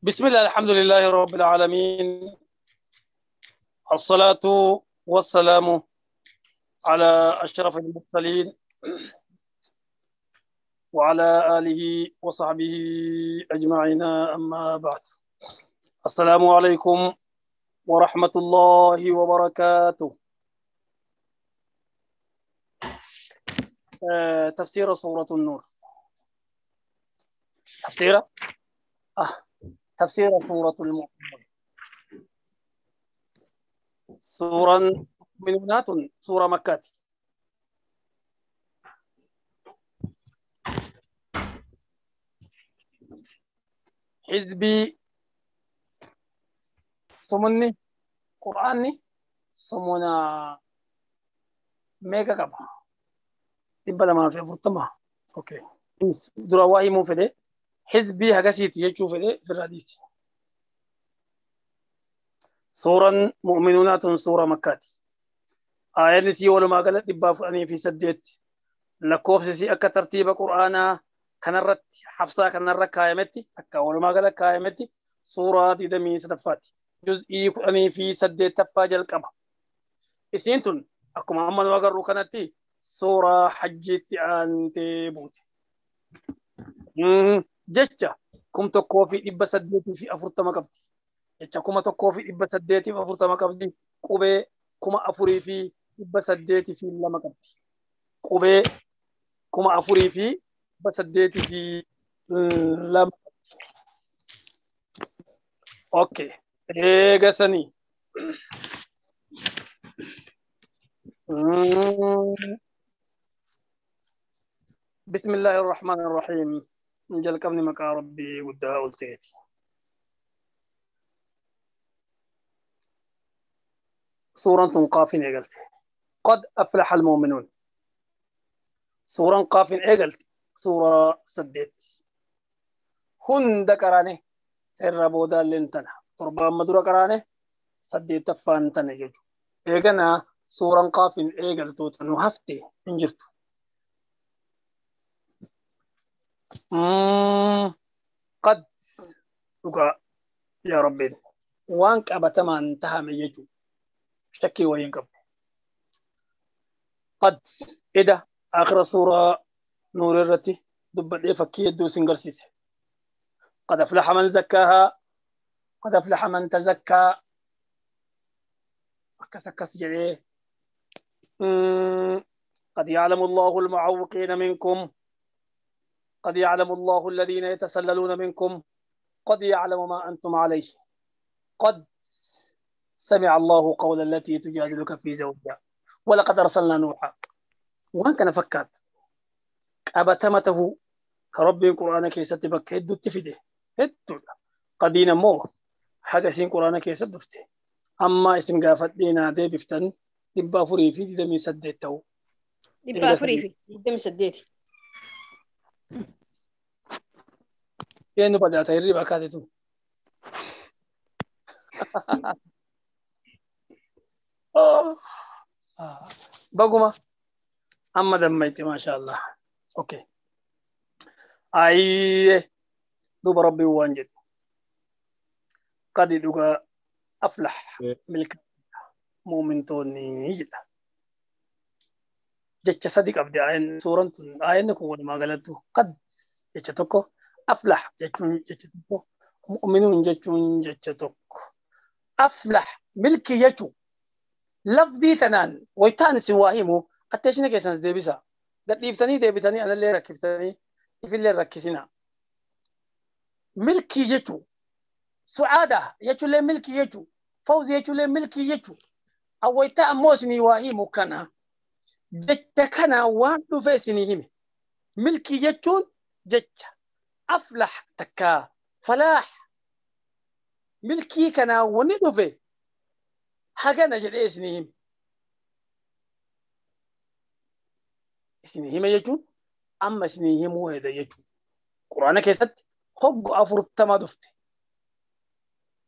بسم الله الحمد لله رب العالمين الصلاة والسلام على أشرف المرسلين وعلى آله وصحبه أجمعين أما بعد السلام عليكم ورحمة الله وبركاته. تفسير سورة النور. تفسير تفسير سورة المؤمنون. سورة مؤمنات سورة مكة. حزبي سمني قرآني سمونا ميغا قبا تبدا ما في فرطمة. اوكي درواهي مو فدي حزبي هكاسيتي يجو فدي في الحديث. سورة مؤمنونات سورة مكاتي. آية نسي ولا ما قالت دبا في سديت لكوفسي أكا ترتيب قرآنا كنرت حفصة كنرت كايمتي أكا ولا ما قالت كايمتي سورة دمي ستفاتي جزئي قرآني في سديت تفاجل كما إسنتن أكما أمان وقروا كانتي سورة حجت أنت بوتي جتة كم تكوفي إبا سديتي في أفرطة مكبتي جتة كم تكوفي إبا سديتي في أفرطة مكبتي كوبي كما أفري في إبا سديتي في لما كبتي كوبي كما أفري في إبا سديتي في لما كبتي. أوكي إيه قسني. بسم الله الرحمن الرحيم. نجل كمني مكا ربي ودا قلتيتي. سورة قاف قلت قد أفلح المؤمنون. سورة قاف قلت سورة سديت هن ذكراني الربودا لنتنا تربا مدورة كراني سديت فانتنا يجو إيجنا سورة قاف قلت نهفتي انجرتو قد يا ربي وانك أبتما انتهى من يجو شكي وينقب قد إذا آخر سورة نور الرتي دب فكي دو سنجرسيس. قد أفلح من زكاها قد أفلح من تزكى أكس جريه. قد يعلم الله المعوقين منكم قد يعلم الله الذين يتسللون منكم قد يعلم ما أنتم عليه قد سمع الله قول التي تجادلك في زوجها ولقد أرسلنا نوحا. وان كان فكات أبتمته كرب القرآن كيست بك هدو تفيده هدو قدينا مو حاجة سين قرآن كيست دفته أما اسم قافت دينا دي بفتن دبا فريفي دي دمي سديته دبا فريفي دمي سديته يعني بدأت الربا كاتتو. بقوما أما دميتي ما شاء الله. أوكي أي دوب ربي وانجد قد دوغا أفلح ملك مؤمن توني جدا جتش صديق أبدي عين سورة عين كون ما قالته قد جتشتكو أفلح جتشتكو مؤمنون جتشتكو أفلح ملكي يجو لفظي تنان ويتان سواهمو أتشني كيسنس ديبسا قد يفتني ديبتني أنا اللي ركفتني في اللي ركسنا ملكي يجو سعادة يجو لي ملكي يجو فوز يجو لي ملكي يجو أو ويتان موسني واهمو كان جتكنا وان دفسني هم ملكي يجون جت أفلح تكا فلاح ملكي كنا وندفه حاجة نجد إسنهم إسنهم يجون أما إسنهم وهذا يجون قرآن كيست حق أفرت ما دفت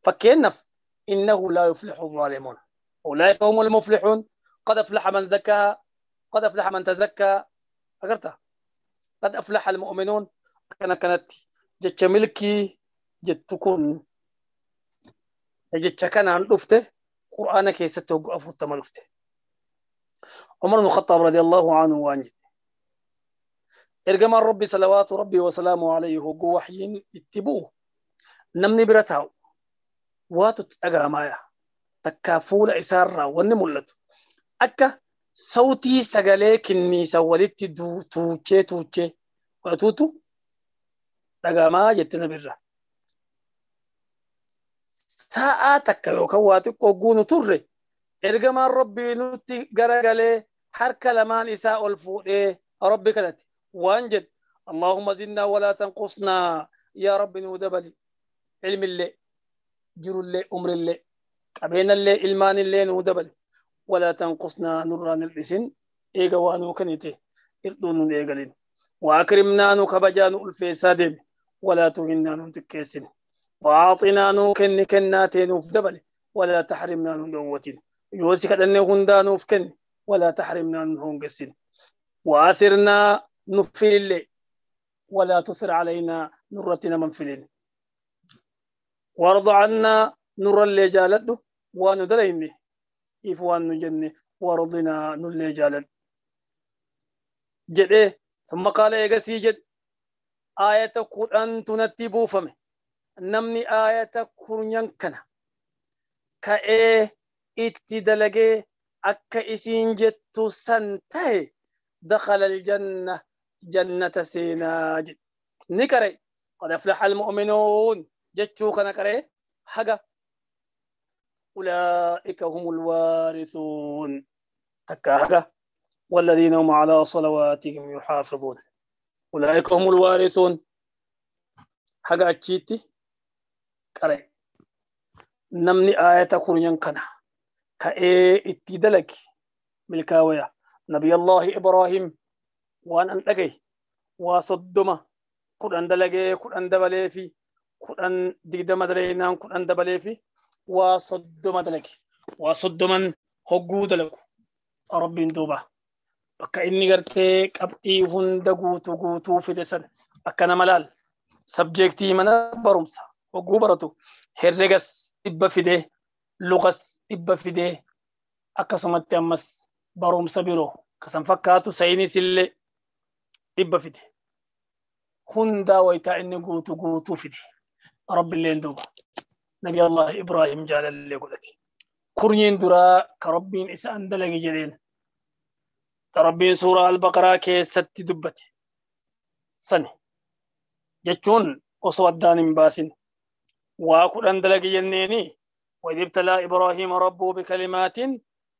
فكينف إنه لا يفلح الظالمون أولئك هم المفلحون قد أفلح من زكاها قد أفلح من تزكى أقرتها قد أفلح المؤمنون كانت جت ملكي جت تكون Jecha kanaan dhufte qur'aana keessatti hoggu 40 dhufte. Umar ibn Khattaab radiyallahu anhu waan jedhe. Ergamaan Rabbi salawaatu Rabbii wasalaamu alayhi hoggu waxyiin itti bu'u namni bira taa'u waatu itti dhaga'amaaya. Takkaa fuula isaarraa wanni mul'atu akka sautii sagalee kinniisa walitti tuuchee tuuchee godhatuutu dhaga'amaa jette nabirra. Sa'aa takka yookaan waa xiqqoo guunu turre ergamaan Rabbii nutti garagalee harka lamaan isaa ol fuudhee Rabbi kadhate waan jedhe Allahumma zinnaa walaa tanqusnaa yaa Rabbi nuu dabali ilmillee jirullee umrillee qabeenallee ilmaanillee nuu dabali walaa tanqusnaa nurraan hir'isin eega waa nuu kennite hirdhuu nun eegalin waakrimnaa nu kabajaa nu ulfeessaa deeme walaa tuhinnaa nun xiqqeessin وأعطنا نو كن كناتين وفدبل ولا تحرمنا نون يوسك أن هندا نوفكن ولا تحرمنا نون وآثرنا نفيل ولا تثر علينا نرتنا منفلين وارض عنا نر اللي جالده وندليني إفوان نجني ورضنا نلي جالد جده. ثم قال يا جد آية قرآن تنتبو فمه namni aayata kurnyan kana ka'ee itti dalagee akka isiin jettu san ta'e dakhala aljanna jannata seenaa jedhe ni qare qad aflaha almu'minuun jechuu kana qare haga ulaa'ika humul waarisuun takka haga والذين هم على صلواتهم يحافظون أولئك هم الوارثون haga achitti qare namni aayata kurnyan kana ka'ee itti dalage milkaawaya. Nabiyallaahi Ibraahim waan an dhagaye waa 30 10 dalagee 10 dabalee fi 10 20 dalagnaan 10 dabalee fi waa 30 dalage waa 30 hogguu dalagu Rabbiin duuba bakka inni gartee qabxii hunda guutuu guutuu fide san akka nama laal sabjektii mana barumsa hogguu baratu herregas 100 fidee luqas 100 fidee akkasumatti ammas barumsa biroo kasan fakkaatu sayinis illee 100 fide hundaa wayitaa inni guutuu guutuu fide Rabbiilleen duuba Nabi Allah Ibraahim jaalallee godhate. Kurnyiin duraa ka Rabbiin isaan dalage jedheen ta Rabbiin suuraa Albaqaraa keessatti dubbate sani jechuun osoo addaan hin baasin waa 10 dalage jenneeni وإذ ابتلى إبراهيم ربه بكلمات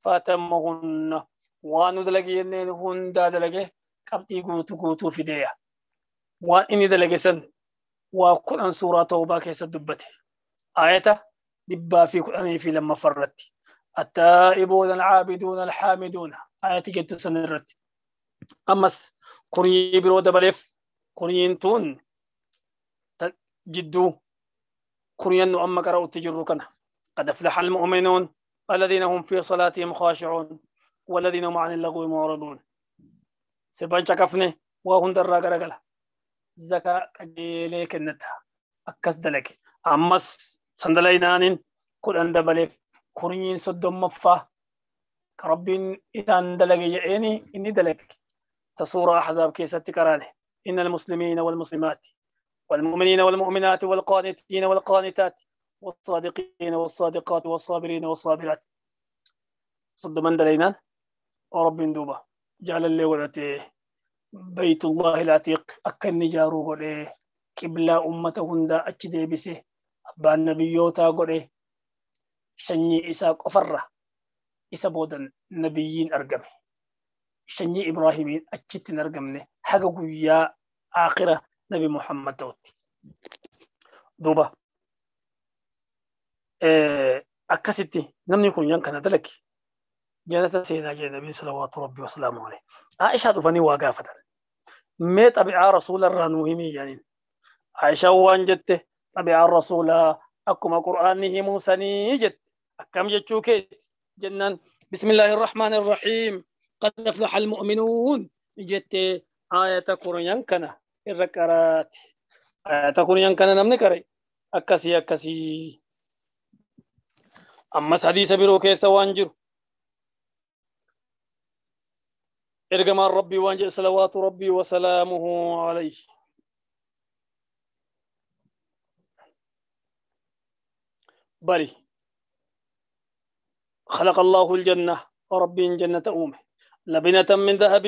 فأتمهن waan nu dalage jenneen hundaa dalage qabxii guutuu guutuu fideeya. Waan inni dalage san waa 10 suuraa Tawbaa keessa dubbate aayata 112 irratti التائبون العابدون الحامدون آية jettu san irratti ammas kurnyii biroo dabaleef kurnyiin tun jidduu kurnyan nu amma qara'utti jirru kana قد أفلح المؤمنون الذين هم في صلاتهم خاشعون والذين هم عن اللغو معرضون سبان شكفني وهن درا غرغلا زكاة قليلة كنتها أكس دلك أمس صندلينان كل أندبلف كورين صدم مفا كربين إتان دلك يعيني إني دلك تصور أحزاب كيسة كرانه إن المسلمين والمسلمات والمؤمنين والمؤمنات والقانتين والقانتات والصادقين والصادقات والصابرين والصابرات صد من دلينا ورب دوبا جعل اللي ولته بيت الله العتيق أكن نجارو قوله قبلة أمته هندا أتشدي بسه أبا النبيوتا قوله شني إساق أفره إسا بودن نبيين أرقمه شني إبراهيمين أتشتن أرقمني حققوا يا آخرة نبي محمد توتي دوبا akkasitti namni kun yan kana dalage jannata seenaa jedhe nabiin salawaatu rabbi wasalaamu alayhi. Aishaa dhufanii waa gaafatan. Mee xabi'aa rasuularraa nuu himii jedhaniin. Aishaan waan jette xabi'aan rasuulaa akkuma qur'aanni himuu sanii jette. Akkam jechuu keeti jennaan bismillaahi irrahmaani irrahiim qad aflaha almu'minuun jette aayata kurnyan kana irra qaraati. Aayata kurnyan kana namni qare akkasii akkasii. Ammas hadiisa biroo keessa waan jiru ergamaan Rabbii waan jedhe salawaatu Rabbii wasalaamuhu alayhi. Bari خلق الله الجنة ربي جنة أومه لبنة من ذهب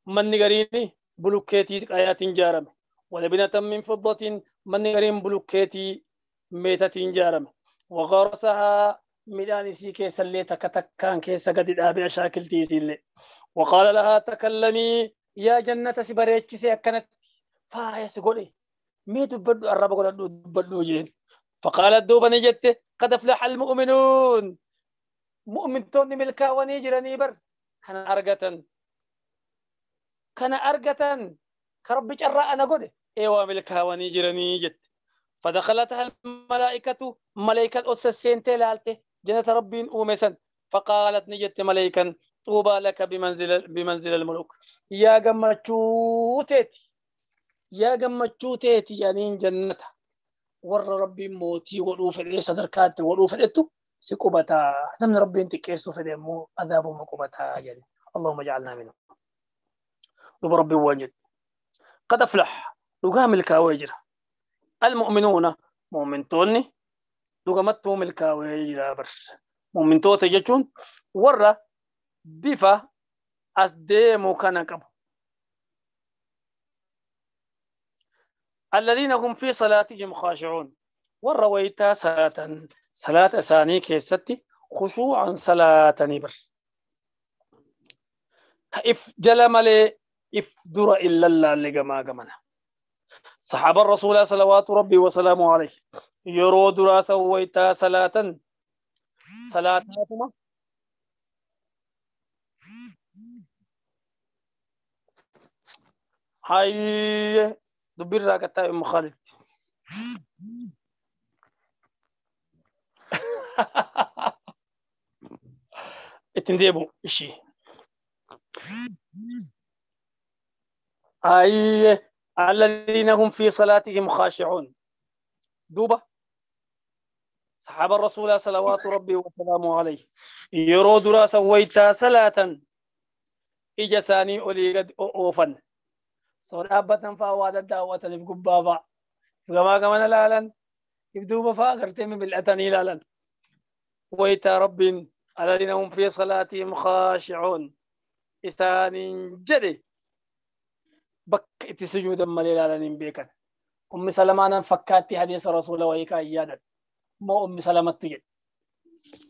من نغريني بلوكيتي آيات جارم ولبنة من فضة من نغرين بلوكيتي ميتة جارم وغرسها ميدان سيكي سليتا كتكان كيسا قد الآبع شاكل تيسيلي وقال لها تكلمي يا جنة سبريتشي سيكنت فايا سقولي ميدو بدو الرب قول بدو جين فقالت دوبا نجت قد افلح المؤمنون مؤمن توني ملكا ونيجرني بر كان أرقة كان أرقة كربي جراء أنا قولي إيوا ملكا ونيجرني جت فدخلتها الملائكة ملائكة أسسين تلالته جنة ربي أومسا فقالت نجت ملائكا طوبى لك بمنزل الملوك يا جمتشوتيتي يا جمتشوتيتي يعني جنتها ور ربي موتي ولو في صدركات ولو في سكوبتا نمن ربي انت كيسو في دمو عذاب مكوبتا يعني اللهم اجعلنا منهم. ربي واجد قد افلح لقام الكاويجرة المؤمنون مؤمنتوني لقمتهم الكاويجرة برش مؤمنتوت يجون ورا بفا أسديمو كان كبو الذين هم في صلاتهم خاشعون والرويتا صلاة صلاة ثاني كيستي خشوعا صلاة نبر إف جلملي إف در إلا الله اللي جما جمنا صحاب الرسول صلوات ربي وسلامه عليه يرو دراسة ويتا صلاة صلاة هاي دبر راكتا أم خالد اتنديبو إشي أي الذين هم في صلاتهم خاشعون دوبة صحاب الرسول صلوات ربي وسلامه عليه يرو دراسة ويتا صلاة إجساني أولي قد أوفن صورابة فأواد الدعوة لفقبابا فما كمان لالا يبدو فا قرتم بالأتني لالا ويتا رب الذين هم في صلاتهم خاشعون إسان جدي بك سجودا مليلا بيكا أم سلمة فكاتي حديث رسول ويكا إيادا ما أم سلمة تجد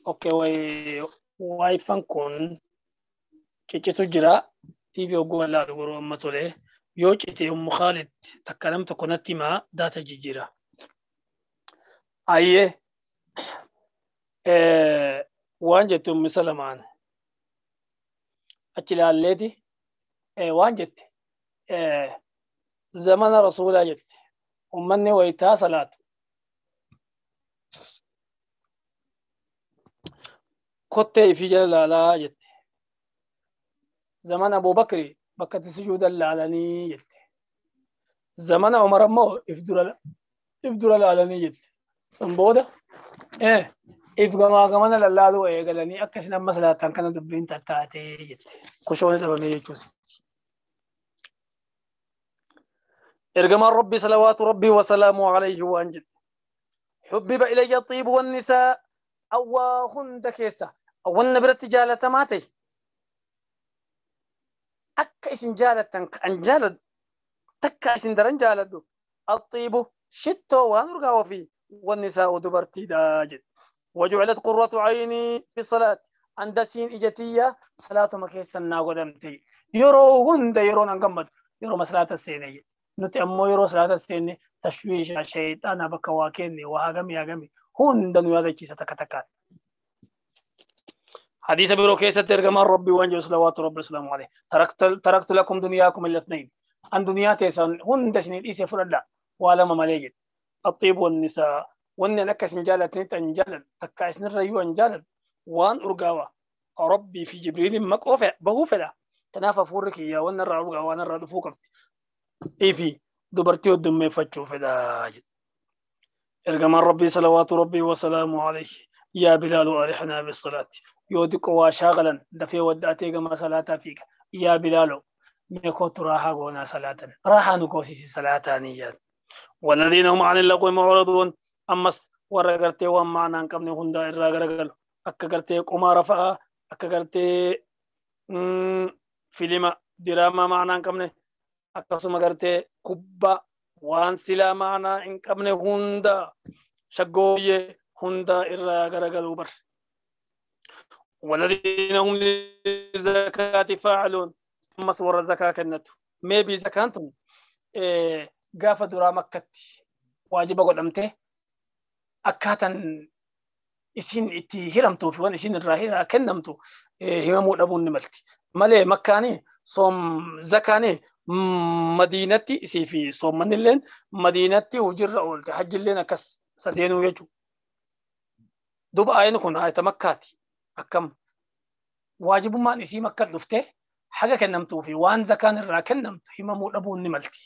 أوكي واي فانكون كيتشي تجرا تي في وقول لا دورو أم تولي yoo cite Ummu Khalid takka nam tokko natti himaa daata jijjiira. Ayyee waan jette Ummu Salamaan achi ilaalleeti waan jette zamana rasuulaa jette ummanni wayitaa salaatu kottee ifii jala laalaa jette zamana Abubakri bakka itti sujuudan laalanii jette zamana Umar ammoo if dura laalanii jette san booda if gamaa gamana lallaaluu eegalanii akkasin amma salaatan kana dubbiin tattaatee jette kushooni dhabamee jechuusi. Ergamaan Rabbi salawaatu Rabbii wasalaamu alayhi waan jedhe xubbiba ilayya xiibu wannisaa awwaa hunda keessa awwanna biratti jaalatamaa ta'e akka isin jaalattan kan jaaladhu takka isin daran jaaladhu axiibu shittoo waan urgaa'oo fi wannisaa'u dubartiidha jedhe wajucilat qurratu caynii fi salaati andasiin ijatiyya salaatuma keessan naa godhamte yeroo hunda yeroon an gammadu yeroo salaata seene jedhe nuti ammoo yeroo salaata seenne tashwiisha shayxaana bakka waa kenne waa hagami hagami hunda nu yaadachiisa takka takkaan حديث برو كيسة ترجمان ربي وانجو صلوات ربي وسلامه عليه تركت لكم دنياكم الاثنين عن دنيا تيسان هند سنين إيسي فرلا ولا ما مليجد الطيب والنساء وان لك سنجالة تنجالة تكايسن الريو انجالة وان أرقاوة ربي في جبريل مكوفة بغوفة تنافى فورك يا وان الرعوغا وان الرعوغا إيه في دبرتي والدمي فتشو فدا Ergamaan Rabbii salawaatu Rabbii wasalaamu alayhi. Yaa Bilaalu arixnaa bisalaati. Yoo xiqqoo waa shaagalan dafee waddaatee gama salaataa fiiga. Yaa Bilaalo mee kootu raahaa goonaa salaatan. Raahaa nu goosisi salaataanii jaan. والذين هم عن اللغو معرضون. أمس warra gartee waan maanaa hin qabne hundaa irraa garagalu. Akka gartee qumaara fa'aa, akka gartee filima diraamaa maanaa hin qabne, akkasuma gartee kubbaa waan silaa maanaa hin qabne hunda shaggooyyee hunda irraa garagaluu bar. والذين هم للزكاة فاعلون. أمس warra zakaa kennatu. Maybe zakaan tun gaafa duraa Makkatti waajiba godhamte akkaataan isin itti hiramtuu fi waan isin irraa kennamtu himamuu dhabuun ni malti. Malee Makkaani soom zakaani Madiinatti isii fi soommanilleen Madiinatti hojiirra oolte hajjilleen akkas sadeenuu jechuudha. Duuba aayini kun aayata Makkaati. Akkam waajibummaan isii Makka dhuftee haga kennamtuu fi waan zakaan irraa kennamtu himamuu dhabuun ni malti.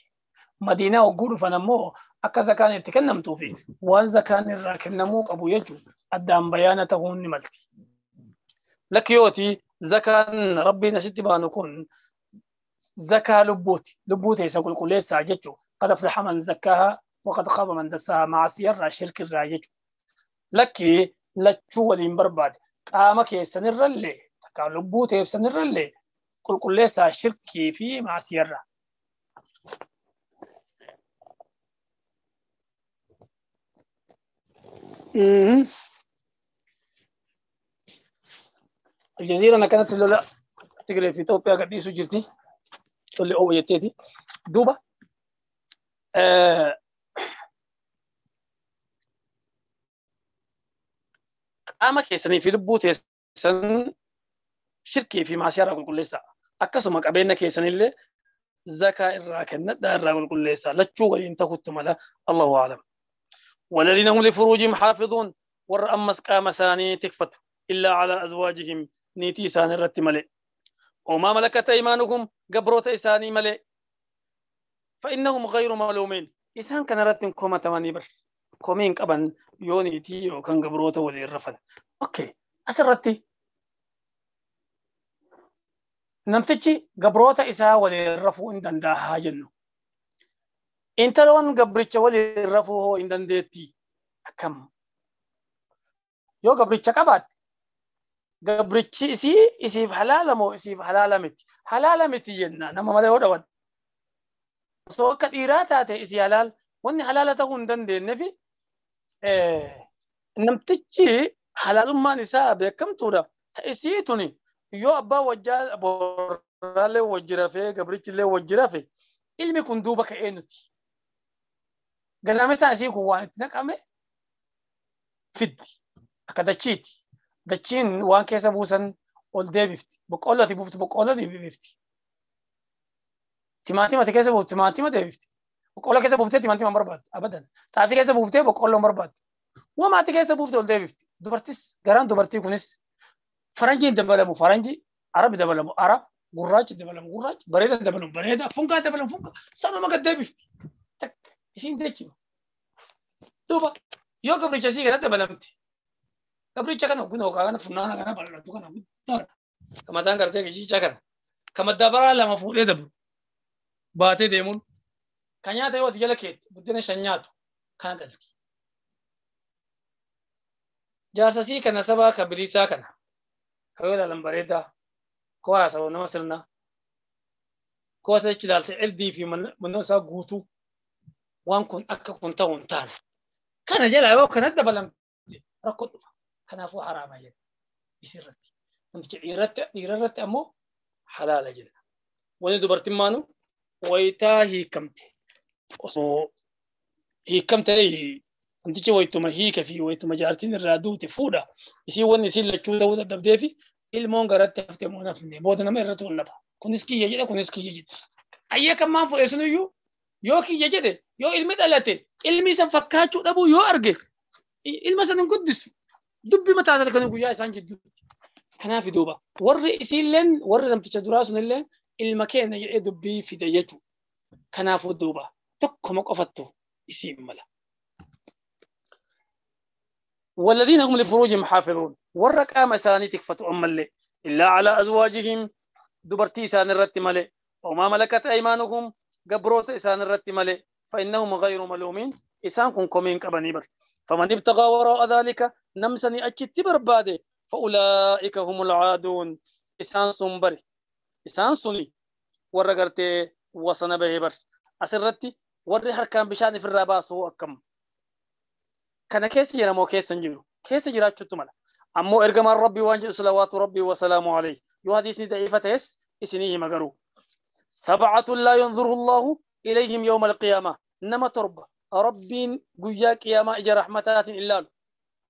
Madiinaa hogguu dhufan ammoo akka zakaan itti kennamtuu fi waan zakaan irraa kennamuu qabu jechuudha addaan bayaana ta'uun ni malti. Lakkiyooti zakaan Rabbiin asitti baanu kun zakaa lubbuuti. Lubbuu teessa qulqulleessaa jechuudha. Qad aflaha man zakkaahaa waqad khaaba man dassaahaa maasiyarraa shirkirraa jechuudha. Lakki lachuu waliin barbaade qaama keessanirrallee takka lubbuu teessanirrallee qulqulleessaa shirkii fi maasiyarraa. الجزيرة أنا كانت لولا تجري في إثيوبيا قد يسو جرتي تقول لي أو يتيتي دوبا qaama keessanii fi lubbuu teessan shirkii fi maasiyaa irraa qulqulleessaa. Akkasuma qabeenya keessanillee zakaa irraa kennadhaa irraa qulqulleessaa. Lachuu waliin ta'utti mala. Allahu a'lam. والذين هم لفروجهم حافظون. warra ammas qaama isaanii tikfatu. إلا على أزواجهم niitii isaan irratti malee. وما ملكت أيمانهم gabroota isaanii malee. فإنهم غير ملومين. Isaan kana irratti komatamanii bar. Komiin qaban yoo niitii yookaan gabroota waliin rafan. Okay, asirratti namtichi gabroota isaa waliin rafuu hin danda'a haa jennu. Intaloon gabricha waliin rafuu hoo hin dandeetti? Akkam? Yoo gabricha qabaatte gabrichi isii isiif halaala moo isiif halaala miti? Halaala miti jenna nama malee yoo dhawan. Osoo akka dhiiraa taate isii halaal wanni halaala ta'uu hin dandeenye fi namtichi halaalummaan isaa beekamtuudha. Ta isii tuni yoo abbaa wajjaa borraallee wajji rafee gabrichillee wajji rafe ilmi kun duuba ka'ee nuti. Ganaamessaan isii kun waan itti naqame fiddi. Akka dachiiti. Dachiin waan keessa buusan ol deebifti. Boqqolloo ati buuftu boqqolloo deebifti. Timaatima ati keessa buuftu timaatima deebifti. Boqqolloo keessa buuftee timaatima hin barbaaddu abadan. Xaafii keessa buuftee boqqolloo hin barbaaddu. Wama ati keessa buufte ol deebifti. Dubartis garaan dubartii kunis faranjiin dabalamu faranji, arabi dabalamu arab, gurraachi dabalamu gurraachi, bareeda dabalamu bareeda, fungaa dabalamu fungaa, sanuma gad deebifti. Takka isiin deechima. Duuba yoo gabricha isii kana dabalamte gabricha kana kunoo kana funaana kana bal'atu kana guddaadha. Ka mataan gartee qiciicaa kana. Ka maddabaraa lama fuudhee dabru baatee deemuun ka nyaata yoo ati jala keette buddeena 5 nyaatu kana dhalti. Jaarsasii kana sabaa ka bilisaa kana ka yoo ilaalan bareedaa koo haasawaa nama sirnaa koo achi ilaalte irdii fi mannoo isaa guutuu waan kun akka kun ta'u hin taane. Kana jala yoo kana dabalamte rakkoo dhufa. Kanaafuu haraama jedha isirratti. Namticha dhiirarratti ammoo halaala jedha. Wanni dubartimmaanu wayitaa hiikamte. Osoo hiikamte namtichi wayituma hiike fi wayituma jaartiin irraa duute fuudha. Isiin wanni isiin lachuu ta'uu dadhabdee fi ilmoon garatti haftee moo nafne booda nama irratti wal dhaba. Kunis kiyya jedha kunis kiyya jedha. Ayyee kan maan fuudhe sunuyyuu yoo kiyya jedhe yoo ilmi dhalate ilmi san fakkaachuu dhabuu yoo arge ilma san hin guddisu. Dubbi mataa isaa kan guyyaa isaan jidduutti. Kanaaf duuba warri isiilleen warri namticha duraa sunilleen ilma keenya jedhee dubbii fide jechuudha. Kanaafuu duuba tokkoma qofattu isiin mala. والذين هم لفروجهم حافظون ورق قام إساني تكفتوا أما اللي إلا على أزواجهم دبرتي إسان الرت ملي وما ملكت أيمانهم قبروت إسان الرت ملي فإنهم غير ملومين إسان كن كومين كبني بر فمن ابتغى وراء ذلك نمسني أجت بربادي فأولئك هم العادون إسان سنبري إسان سني ورقرتي وصن به بر أسرتي وري حركان بشان في الرباس هو أكم كان كيس يرمو كيس نجيو كيس جراتشو تملا أمو إرجم ربي وانجل صلوات ربي وسلامه عليه يحديثني ضعيفة هس إسنيه مجرو 7 لا ينظره الله إليهم يوم القيامة نما تربة ربي قياك يا ما إجا رحمتات إلا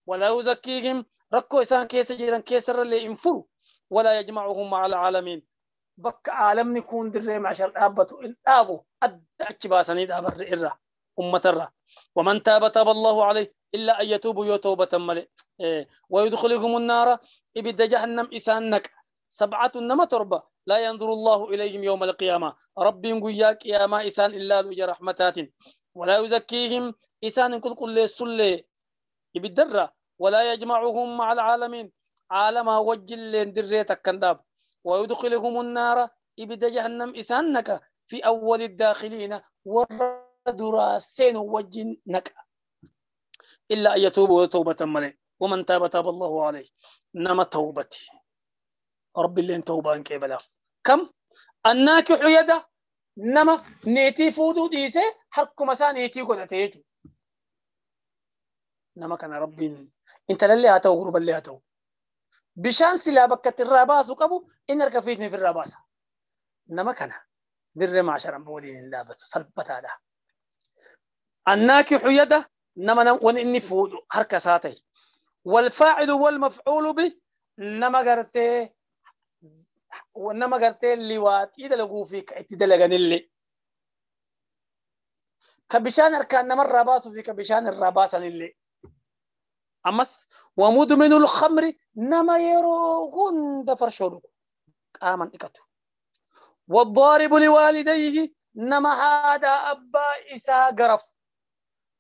ولا يزكيهم ركو إسان كيس جيران كيسر اللي ينفروا ولا يجمعهم مع العالمين بك عالم نكون دريم عشر أبتو الأبو أدعك باسني دابر إرة أمة الرا ومن تاب تاب الله عليه إلا أن يتوبوا يتوبة ملئ ويدخلهم النار إبد جهنم إسانك 7 نما تربة لا ينظر الله إليهم يوم القيامة ربي قياك يا ما إسان إلا لجا رحمتات ولا يزكيهم إسان كل كل سل إبد ولا يجمعهم مع العالمين عالم وجل دريتك كنداب ويدخلهم النار إبد جهنم إسانك في أول الداخلين وردراسين وجنك إلا أن يتوبوا توبة ملئ ومن تاب تاب الله عليه نما توبتي ربي اللي توبة أنك بلاف كم الناكح يده نما نيتي فودو ديسه حق مسا نيتي قدتي نما كان ربي انت للي هاتو غرب اللي هاتو بشان سلا بكت الراباس وقبو إن ركفيتني في الراباس نما كان در معشر مولين لابت صلبت هذا الناكح يده نما ون فودو حركة ساتي والفاعل والمفعول به نما قرتي ونما قرتي اللي وات إذا لقوا فيك اتدلقن اللي كبشان أركان نما الراباس في كبشان الراباس اللي أمس ومدمن الخمر نما يروغون دفر شروق آمن إكتو والضارب لوالديه نما هذا أبا إسا قرف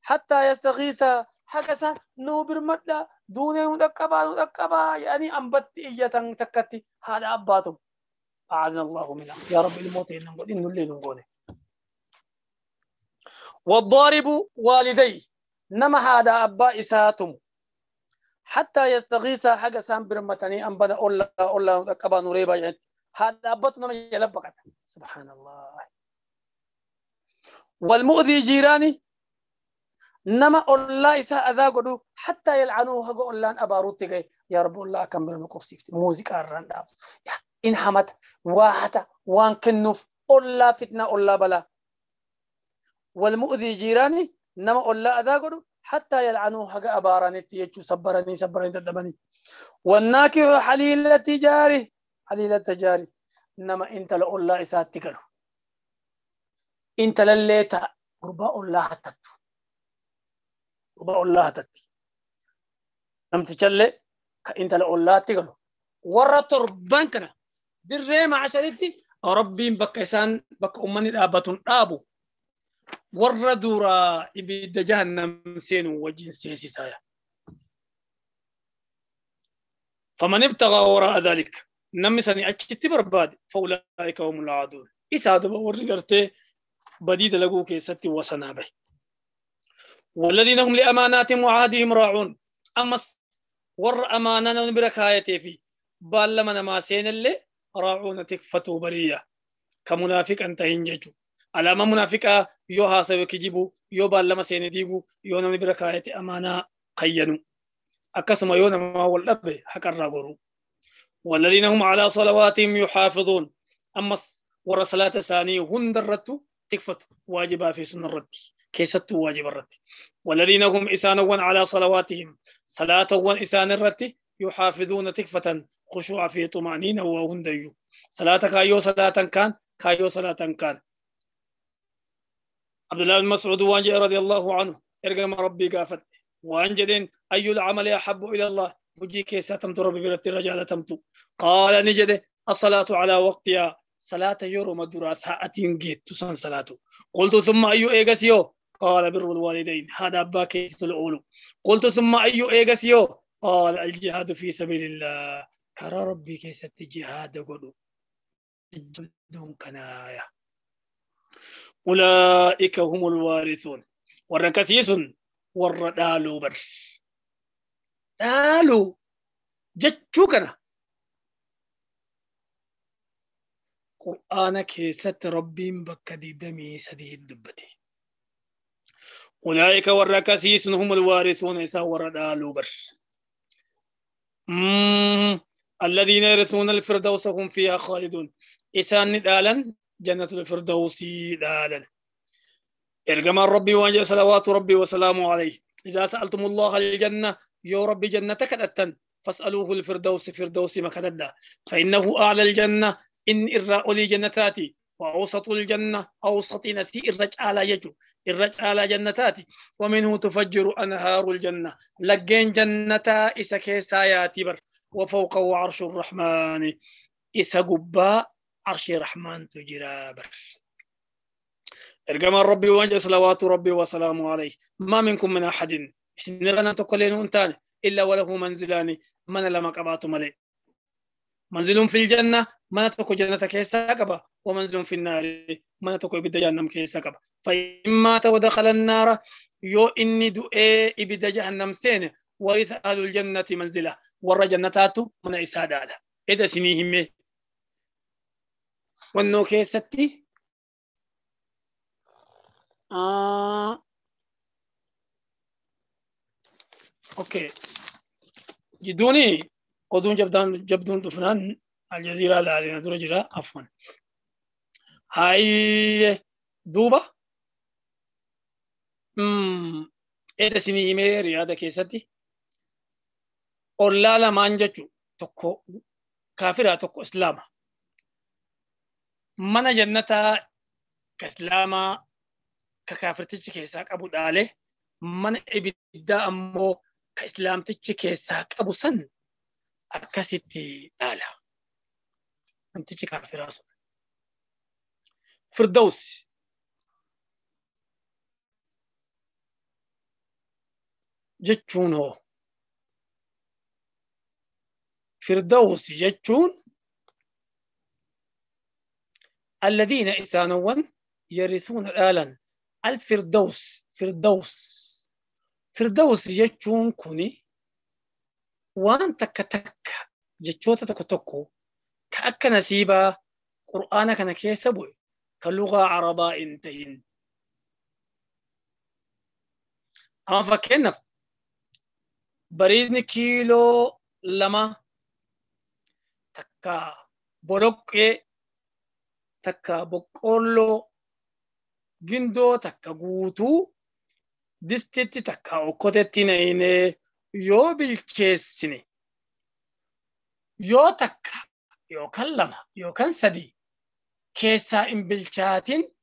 حتى يستغيث حكسا نوبر مدى دون مدكبا مدكبا يعني أنبت إية تكتي هذا أباتم أعزنا الله منه يا رب الموت إنه اللي نقوله والضارب والديه نما هذا أبا إساتم حتى يستغيث حكسا برمتني أنبنا أولا أولا مدكبا نريبا يعني هذا أباتنا يلبقت سبحان الله والمؤذي جيراني نما الله إسا أذا قدو حتى يلعنوه هقو الله أباروتي يا رب الله كم بلنو قبسيفت موزيك أران داب إن حمت واحدة وان كنوف الله فتنة الله بلا والمؤذي جيراني نما الله أذا قدو حتى يلعنوه هقو أباراني تيجو سبراني سبراني تدبني والناكح حليلة جاري حليلة جاري نما انت لله إسا تقلو انت لليتا قرباء الله تتو قرباء الله تتي نمتشلي كإنت لله تقلو ورا تربان كنا دري مع شريتي ربي بك إسان بك أمني الآبتون آبو ورا دورا إبد جهنم سين وجن سيسي سايا فمن ابتغى وراء ذلك نمسني أجت برباد فأولئك هم العادون إسادة ورقرتي بديد لقو كيستي وسنابه والذين هم لأماناتهم وعهدهم راعون أمس ور أماننا بركايتي في بالما ما سين اللي راعون تكفتوا برية كمنافق أنت هنججو على ما منافق يو حاسب كجيبو يو بالما سين ديغو يو نمي بركايتي أمانة قينو أكسما يو نما والأب حكر راغورو والذين هم على صلواتهم يحافظون أمس ور صلاة ثاني هندرتو تكفت واجبا في سنة الرد كيست واجب الرد والذين هم إسانوا على صلواتهم صلاة وإسان الرد يحافظون تكفة خشوع في طمأنينة وهنديو صلاة كايو صلاة كان كايو صلاة كان عبد الله بن مسعود وانجي رضي الله عنه ارقم ربي قافت وانجدين أي العمل أحب إلى الله وجي كيسة تمت ربي برت الرجال تمتو قال نجد الصلاة على وقتها صلاة يورو مدورا ساعتين جيت تسان صلاته قلت ثم أي إيغسيو قال بر الوالدين هذا أبا كيس الأولو. قلت ثم أي إيغسيو؟ قال الجهاد في سبيل الله. كرا ربي كيست جهاد قدو دون كنايا. أولئك هم الوارثون. وركسيس وردالو بر دالو جتشوكنا. قرآن كيست ربي بك دمي سدي دبتي. أولئك وركسيس هم الوارثون إسا وردالو بر. الذين يرثون الفردوس هم فيها خالدون. إسان دالا جنة الفردوس دالا. إرجم ربي وأنجل صلوات ربي وسلامه عليه. إذا سألتم الله الجنة يا ربي جنتك أتن فاسألوه الفردوس فردوس مكددا فإنه أعلى الجنة إن إراء لي جنتاتي وأوسط الجنة أوسط نسي الرج على يجو الرج على جنتاتي ومنه تفجر أنهار الجنة لجين جنتا إسا كيساياتي بر وفوقه عرش الرحمن إسا قبا عرش الرحمن تجرى بر. إرجم ربي وأنجل صلوات ربي وسلامه عليه. ما منكم من أحد إسنغنا تقلين أنتان إلا وله منزلان من لما قبات ملي. منزل في الجنة من تكو جنة كيسا قبا ومنزل في النار من تكو إبدا جهنم كيسا قبا. فإن مات ودخل النار يو إني دؤي إبدا جهنم سين ورث أهل الجنة منزله ور جنتاتو من إسادة إذا سنيهم ونو كيستي أوكي جدوني ودون جبدون دفنان الجزيرة لا درجة عفوا هاي دوبا إذا سني ميري هذا كيستي أولا لا مانجتو تكو كافرة تكو إسلاما من جنة كإسلاما ككافرتش كيساك أبو دالي من إبدا أمو كإسلامتش كيساك أبو سن أكستي دالا أنتش كافرة فردوس جتشون هو فردوس جتشون الذين إسانوا يرثون الآلان الفردوس فردوس فردوس جتشون كوني وان تك تك جتشوتا تك تكو كأك نسيبا قرآن كان كيسبو كلغة عربة انتين. أما فكنا بريدني كيلو لما تكا بروكي تكا بقولو جندو تكا غوتو دستتي تكا أوكوتتي نيني يو بالكيسني يو تكا يو كلمة يو كان سدي كيسا إن بالشاتين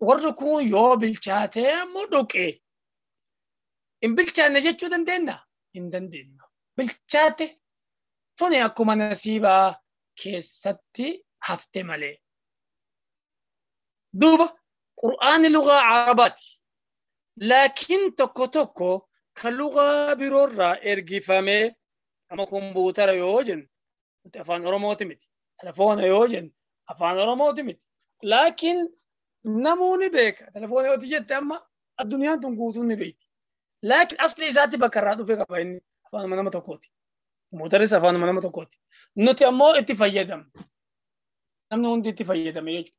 وركون يو بالشاتين مدوكي إن بالشات نجتشو دندنا إن دندنا بالشاتي توني أكو نسيبا كيستي هفته مالي دوبا قرآن لغة عرباتي لكن توكو توكو كلغة برورا إرجفامي أما كمبيوتر يوجن أفان أوروموتي متي تلفون يوجن أفان أوروموتي متي لكن نموني بيك تلفون يوتي أما الدنيا تنقوتوني بيت لكن أصلي ذاتي بكراتو فيك بيني أفان ما نمتوكوتي مدرس أفان ما نمتوكوتي نتي أمو اتفايدم نمني هندي اتفايدم يجب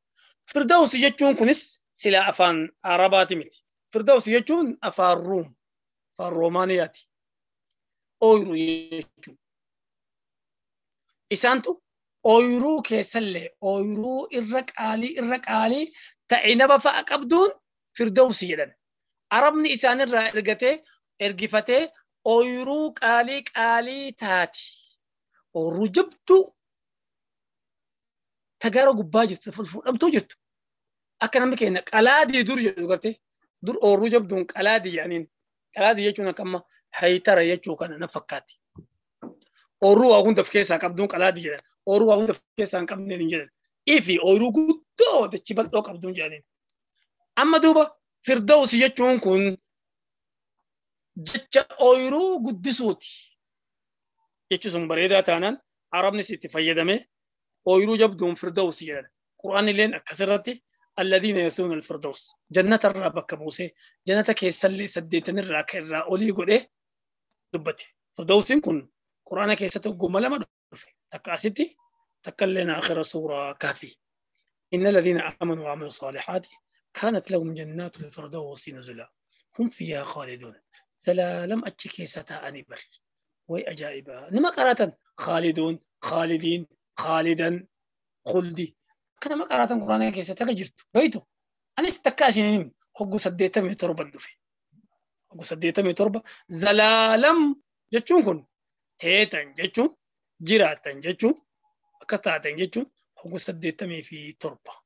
فردوس يجون كنس سلا أفان عرباتي متي فردوس يجون أفان روم أفان رومانياتي أويرو يجون إسانتو أويرو كيسلة أويرو إرك عالي إرك عالي تعنب فأقبدون فردوس يدن عربني إسان الرقته إرقفته أويرو قالي قالي تاتي ورجبتو تجارو قباجت فلفل توجت أكن مكينة قلادي دور يقولتي دور أورجب دون قلادي يعني قلادي يجونا كم هيتر يجوا كنا نفكاتي أورو أقول دفكيسا كم دون قلادي جدا أورو أقول دفكيسا كم نين جدا إيه في أورو قدو تجيبل أو كم دون جدا أما دوبا Firdawsi jechuun kun jecha ooyiruu guddisuuti. Jechi sun bareedaa taanaan arabnis itti fayyadame ooyiruu jabduun firdawsi jedhan. Qur'aanni illeen akkasirratti alladhiina yarsuuna alfirdaws jannata irraa bakka buusee jannata keessallee saddeetanirraa akka irraa olii godhee dubbate. Firdawsiin kun qur'aana keessatti hogguma lama dhufe takka asitti takka illeen aakhira suuraa kaafii. إن الذين آمنوا وعملوا الصالحات كانت لهم جنات الفردوس نزلا هم فيها خالدون زلالم أتشكي ستا بر وي أجائبا نما قرأت خالدون خالدين خالدا خلدي كنا ما قرأت القرآن كيسة تغجرت بيتو أنا استكاشي نم هقو سديتم تربة دفي هقو سديتم تربة زلالم جتشون كن تيتن جتشون جيراتن جتشون أكستاتن جتشون هقو سديتم في تربة.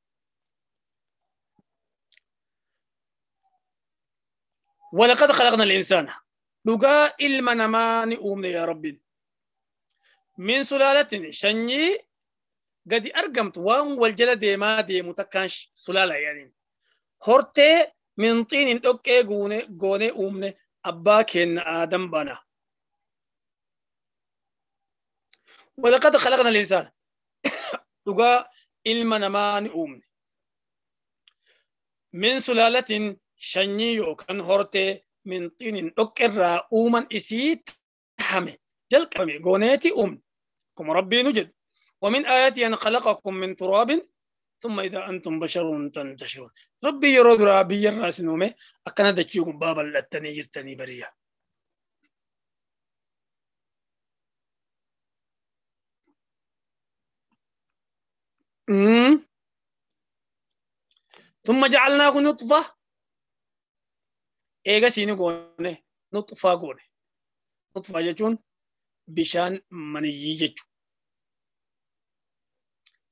ولقد خلقنا الإنسان لقى إلما نمان أمنا يا ربي من سلالة شني قد أرقمت وان والجلد ما دي متكانش سلالة يعني هرتي من طين أوكي غوني أمنا أباكن آدم بنا. ولقد خلقنا الإنسان لقى إلما نمان أمنا من سلالة شني يوكان هرتي من طين أكرا أومن إسي تحمي جلقمي غونيتي أم كم ربي نجد. ومن آياتي أن خلقكم من تراب ثم إذا أنتم بشر تنتشرون. ربي يرود ربي الراس نومي أكنا دتشيكم بابا لتني جرتني بريا. ثم جعلناه نطفة eega siini goone nuxfaa goone. Nuxfaa jechuun bishaan maniyyii jechuudha.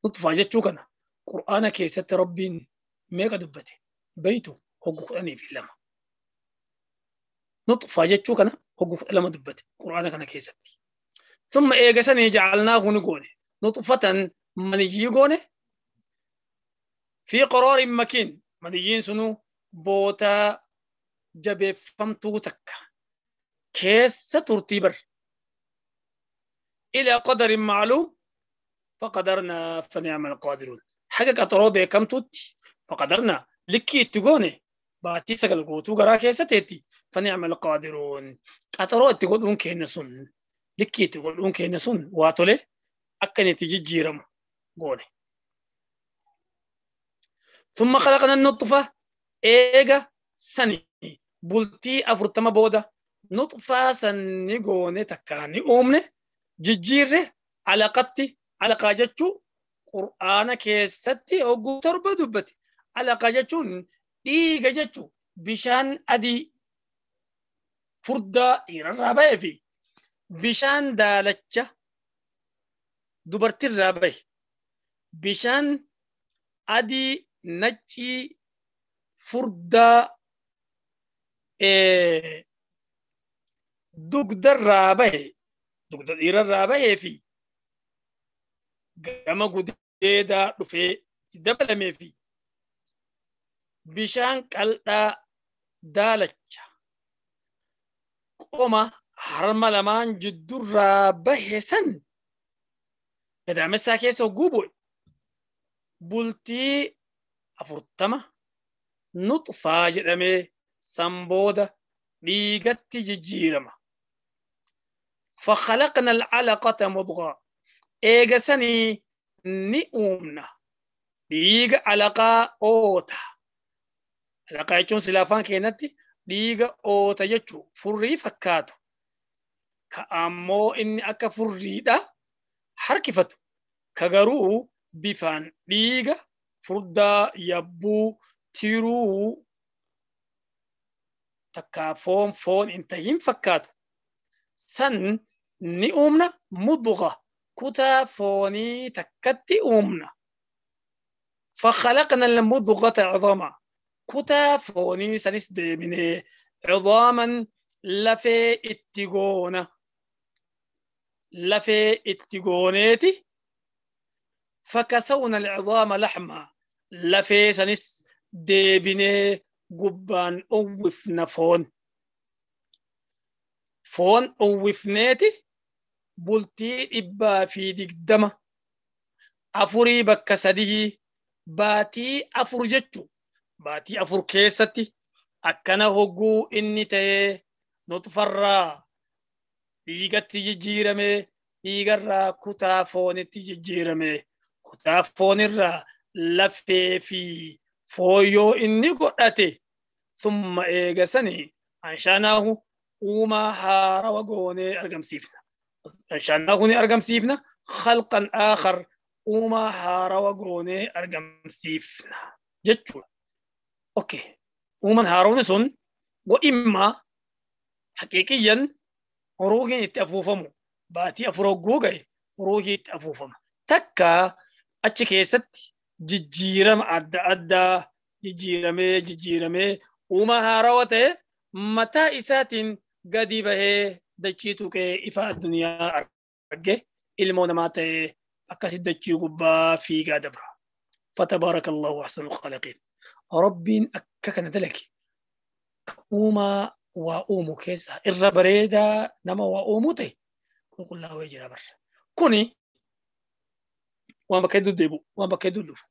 Nuxfaa jechuu kana qur'aana keessatti rabbiin meeqa dubbate? Beeytu hoggu 12. Nuxfaa jechuu kana hoggu 12 dubbate qur'aana kana keessatti. Thumma eega sanii jacalnaahu ni goone nuxfatan maniyyii goone fi qaraarin makiin maniyyiin sunuu bootaa jabeeffamtuu takka keessa turtii bar إلى قدر معلوم فقدرنا فنعم القادرون. حاجة قطرو بكمتوت فقدرنا لكي تقوني باتي سقل قوتو غرا كيسة تيتي فنعم القادرون. قطرو تقولون كينسون لكي تقولون كينسون واتولي أكني تجي جيرم قوني. ثم خلقنا النطفة إيجا سني bultii 40 booda nutfaa sanni goone takkaani uumne jijjiirre alaqatti alaqaa jechuu qur'aana keessatti hogguu 7 dubbate. Alaqaa jechuun dhiiga jechuu bishaan adii furdaa dhiirarraa ba'ee fi bishaan daalacha dubartirraa ba'e bishaan adii naccii furdaa dugdarraa bahe dugda dhiirarraa bahee fi gama gudeedaa dhufee itti dabalamee fi bishaan qal'aa daalacha qoma harma lamaan jiddurraa bahe san gadaamessaa keessa hogguu bu'e bultii 40 nuxfaa jedhamee san booda dhiigatti jijjiirama. فخلقنا العلقة مضغة eega sanii ni uumna dhiiga alaqaa oota. Alaqaa jechuun sila afaan keenyatti dhiiga oota jechuu furrii fakkaatu ka ammoo inni akka furriidha harkifatu ka garuu bifaan dhiiga furdaa yabbuu tiruu takka foon foon in tahin fakkaatu san ni uumna mudgha kutaa foonii takkatti uumna. فخلقنا المضغة عظاما kutaa foonii sanis deebinee عظاما lafee itti goona lafee itti gooneeti فكسونا العظام لحما lafee sanis deebinee Gubbaan uwwifna foon. Foon uwwifneeti bultii 120 afurii bakka 3 baatii 4 jechuu. Baatii 4 keessatti akkana hogguu inni ta'ee nutfarraa dhiigatti jijjiirame, dhiigarraa kutaa foonitti jijjiirame, kutaa foonirraa lafee fi fooyyoo inni godhate summa eegasanii anshaanaahu uumaa haarawa goonee argamsiifna. Anshaanaahu ni argamsiifna khalqan aakhar uumaa haarawa goonee argamsiifna jechuudha. Okay. Uumaan haarawni sun wa immaa haqiiqiyyan ruuhiin itti afuufamu baatii 4 hogguu ga'e ruuhii itti afuufama. Takka achi keessatti jijjiirama adda addaa jijjiiramee uumaa haarawa ta'e mataa isaatiin gadi bahee dachii tuqee ifa addunyaa arge ilmoo namaa ta'e akkasi dachii gubbaa fiigaa dabra. Fatabarakallahu ahsanul khaaliqiin. Rabbiin akka kana dalage uumaa waa uumu keessaa irra bareedaa nama waa uumuu ta'e qulqullaa'ee jira barra. Kuni waan bakka hedduu deebi'u, waan bakka hedduu dhufu.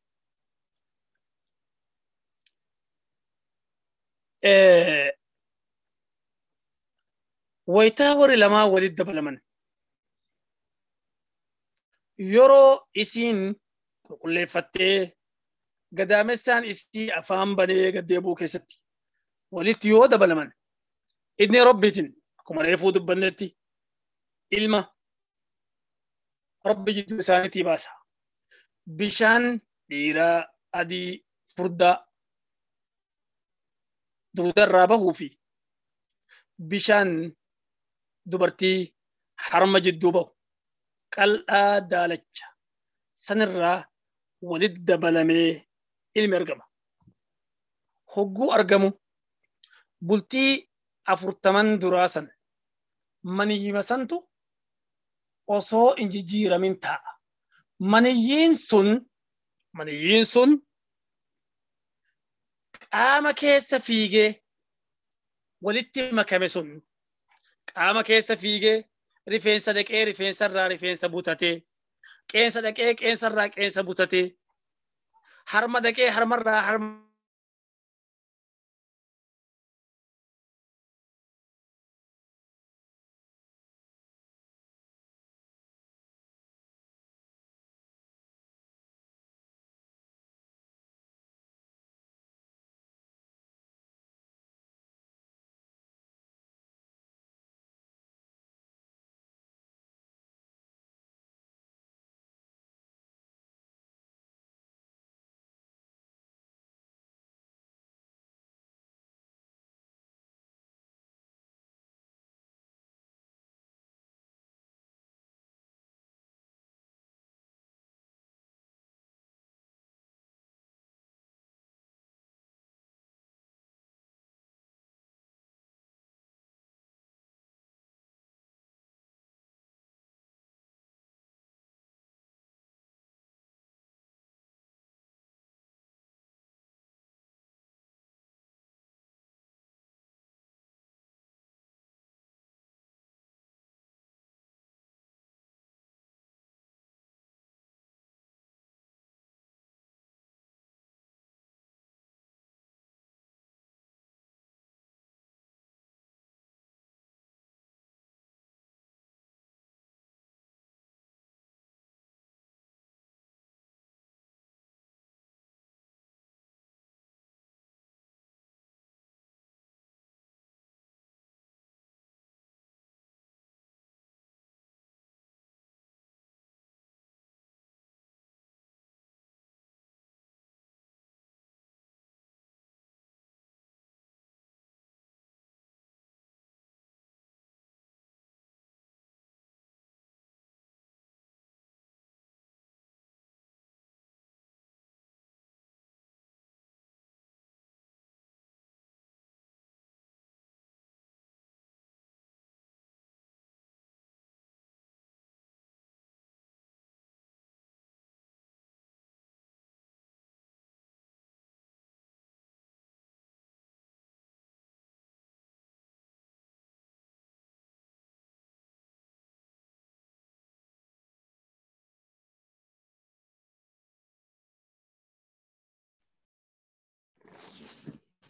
Wayitaa warri lamaa walitti dabalaman yeroo isiin qulqulleeffattee gadaamessaan isii afaan banee gad deebi'uu keessatti walitti yoo dabalaman idni rabbiitiin akkuma reefuu dubbannetti ilma rabbi jidduu isaaniitii baasa. Bishaan dhiiraa adii furdaa dugdarraa bahuu fi bishaan dubartii harma jidduu bahu qal'aa daalacha sanirraa walitti dabalamee ilmi argama. Hogguu argamu bultii 40 duraa san maniyyima santu osoo hin jijjiiramin taa'a. Maniyyiin sun qaama keessa fiigee walitti makame sun qaama keessa fiigee rifeensa dhaqee rifeensarraa rifeensa butatee qeensa dhaqee qeensarraa qeensa butatee harma dhaqee harmarraa harma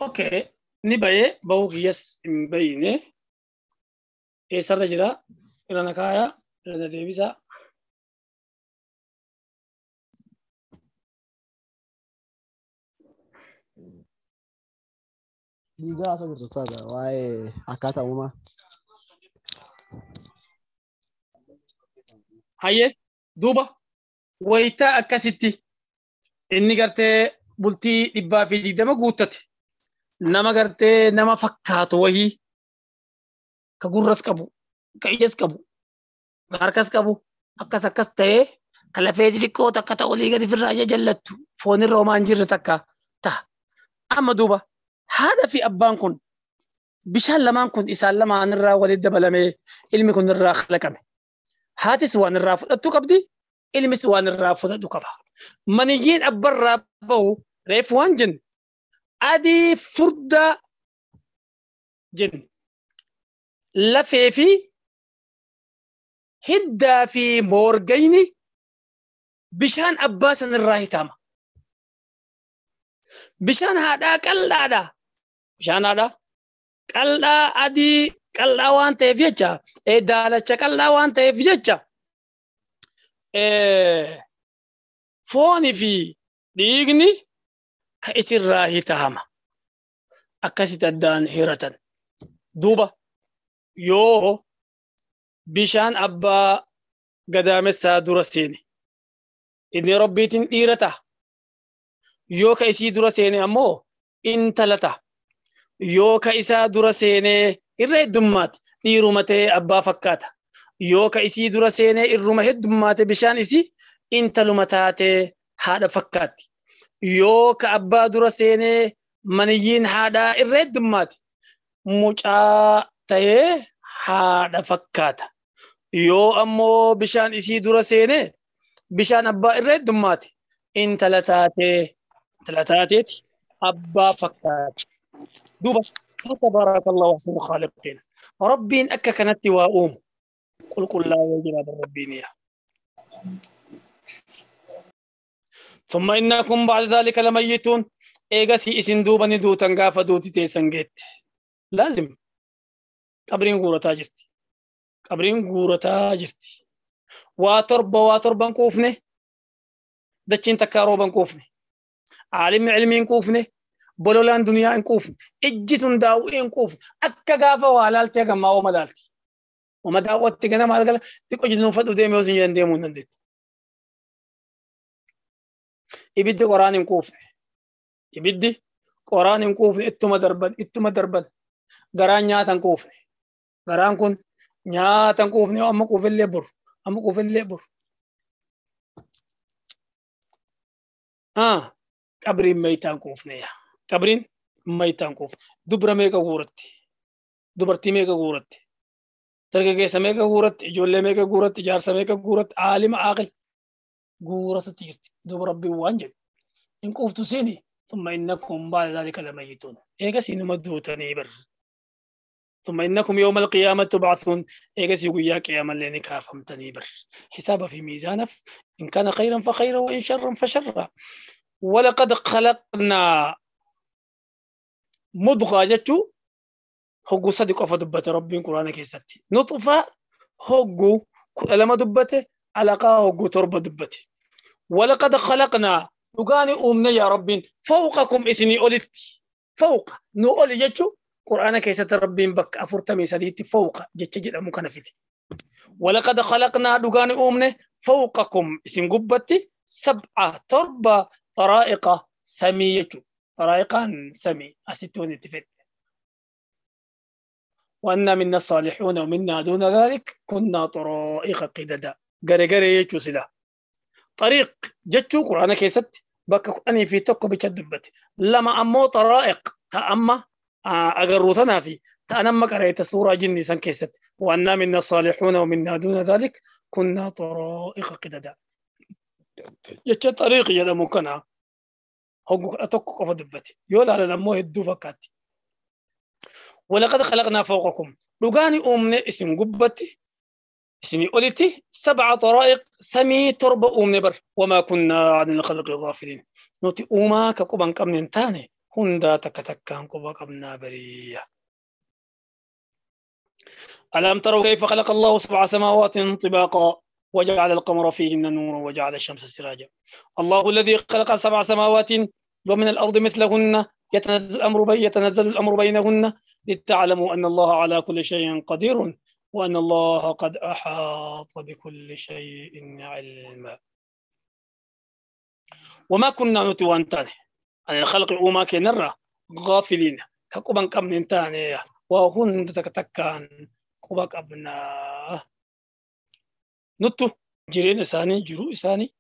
Okay, ni bayee bahuu kiyyas hin bayine. Eessarra jira? Irra kaayaa, irra deebisaa. Dhiigaa haasoo jirtu taata waa'ee akkaataa uumamaa. Hayyee duuba wayitaa akkasitti inni gartee bultii 120 guuttate nama gartee nama fakkaatu wayii ka gurras qabu ka ijas qabu ka harkas qabu akkas akkas ta'ee ka lafee xixiqqoo takka ta'u olii gadi firraa ija jallattu foonirra homaa hin jirre takka ta'a. Amma duuba haadha fi abbaan kun bishaan lamaan kun isaan lamaan irraa walitti dabalamee ilmi kun irraa kalaqame. Haatis waan irraa fudhattu qabdi, ilmis waan irraa fudhatu qaba. Maniyyiin abbarraa bahu reefu waan jenne adii furdaa jenne lafee fi hiddaa fi moorgayni bishaan abbaa sanirraa hitaama. Bishaan haadhaa qal'aadha. Bishaan haadhaa qal'aa adii qal'aa waan ta'eef jecha daalacha qal'aa waan ta'eef jecha foonii fi dhiigni ka isirraa hitaama. Akkasitti addaan hiratan. Duuba yoo bishaan abbaa gadaamessaa dura seene inni rabbiitiin dhiira ta'a. Yoo ka isii dura seene ammoo intala ta'a. Yoo ka isaa dura seenee irra heddummaate dhiiruma ta'ee abbaa fakkaata. Yoo ka isii dura seenee irruma heddummaate bishaan isii intaluma taatee haadha fakkaatti. Yoo ka abbaa dura seenee maniyyiin haadhaa irra heddummaate mucaa ta'ee haadha fakkaata. Yoo ammoo bishaan isii dura seenee bishaan abbaa irra heddummaate intala taateeti abbaa fakkaata. Duuba tabarakallahu ahsanul khaaliqiin. Rabbiin akka kanatti waa uumu qulqullaa'ee jira rabbiin. ثم إنكم بعد ذلك لميتون. إيغاسي إسن دوبا ندوتن غافا دوتي تيسن جيت. لازم قبرين غورتا جرتي. قبرين غورتا جرتي. واتربا واتربا كوفني. دچين تكاروبا كوفني. عالم علمين كوفني. بولولان دنيا كوفني. إجتن داوين كوفني. أكا غافا والالتي غما ومدالتي. وما داوتي غنا مالغلا تيكو جنون فدو ديمي وزن جن ديمون ننديت. Ibiddi qoraan hin quufne. Ibiddi qoraan hin quufne ittuma darban ittuma darban. Garaan nyaata hin quufne. Garaan kun nyaata hin quufne amma quufillee boru amma quufillee boru. Qabriin mayitaa hin quufne yaa. Qabriin mayitaa hin quufne. Dubra meeqa guuratti? Dubartii meeqa guuratti? Dargaggeessa meeqa guuratti? Ijoollee meeqa guuratti? Jaarsa meeqa guuratti? Aalima aaqil. غورة تيرت دوب ربي وانجل إن قفت سيني ثم إنكم بعد ذلك لميتون إيجا سينو مدوتني بر ثم إنكم يوم القيامة تبعثون إيجا سيقويا قياما لأنك فهمتني بر حساب في ميزانف إن كان خيرا فخيرا وإن شرا فشرا. ولقد خلقنا مضغة جتو هو صدق فدبت ربي القرآن كيستي نطفة هو لما دبته علاقة هو تربة دبته. ولقد خلقنا لقاني أمنا يا رب فوقكم إسني أولت فوق نو أولي جتو قرآن كيسة ربي بك أفرتمي سديت فوق جتش جد مكنفتي. ولقد خلقنا لقاني أمنا فوقكم اسم قبتي 7 تربة طرائق سمية طرائقا سمي أستون اتفق. وأن منا الصالحون ومنا دون ذلك كنا طرائق قددا غري غري يجو سلا طريق جتو قرآن كيست بك أني في تكو بتدبت لما أمو طرائق تأما أجروتنا في تأنما قريت سورة جني سن كيست وأن منا الصالحون ومنا دون ذلك كنا طرائق قددا جتش طريق يدا مكنا هو أتوقف دبتي يولا على لموه الدفكات. ولقد خلقنا فوقكم لقاني أمني اسم قبتي اسمي قلتي 7 طرائق سمي تربة أمني بر وما كنا عن الخلق غافلين نوتي أوما كقبان كمن تاني Hundaa takka takkaan quba qabnaa bariya. ألم تروا كيف خلق الله 7 سماوات طباقا وجعل القمر فيهن نورا وجعل الشمس سراجا. الله الذي خلق 7 سماوات ومن الأرض مثلهن يتنزل الأمر بينهن لتعلموا أن الله على كل شيء قدير وأن الله قد أحاط بكل شيء علما. وما كنا نتوان تاني عن الخلق وما كنرى غافلين كقبن قبن تاني وهن تكتكان قبا قبنا نتو جيرين إساني جرو إساني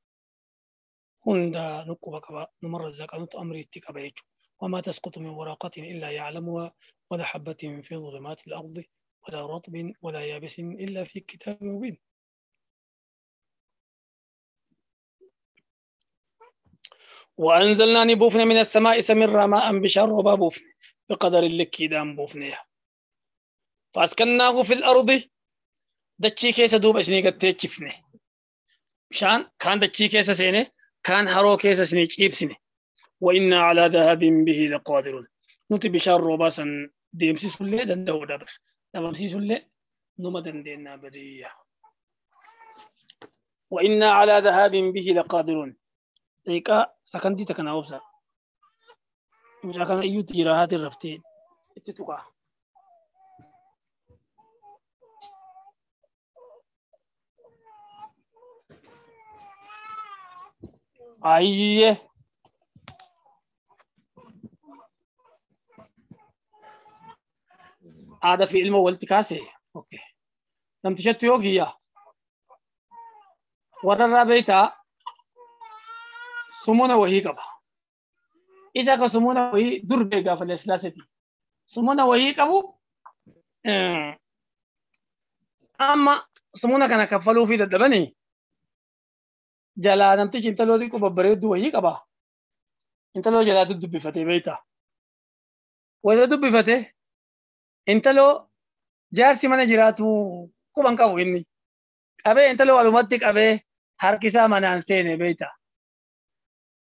هندا نقبا قبا نمر الزكاة نتو أمري تكبيتو. وما تسقط من ورقة إلا يعلمها ولا حبة في ظلمات الأرض ولا رطب ولا يابس إلا في كتاب مبين. وأنزلنا نبوفنا من السماء سمر ماء بشر وبابوفن بقدر اللكيدان بوفنيها فأسكناه في الأرض دتشي كيس دوب أسني قد تشفني مشان كان دتشي كيس سيني كان هرو كيس سني تشيب وإنا على ذهاب به لقادرون. نتي بشار روباسا ديمسي سلي دندو دبر دبمسي سلي نما دندنا برية. وإنا على ذهاب به لقادرون. دقيقة سكندي تكنا وبسا مش كان أيو تجراهات الرفتين اتتوقع. أيه هذا في علمه والتكاسي. أوكي لم تشتو يوكيا ورر بيتا سمونا وهي قبا إذا كسمونا وهي در بيجا في الإسلاستي سمونا وهي قبو. أما سمونا كان كفلو في دبني جلا نمتج انت لو ديكو ببريد وهي قبا انت لو جلا تدب فتي بيتا وإذا دب فتي انت لو جارسي من جراتو كوبان كابو إني أبي انت لو علوماتك أبي هركسا من أنسيني بيتا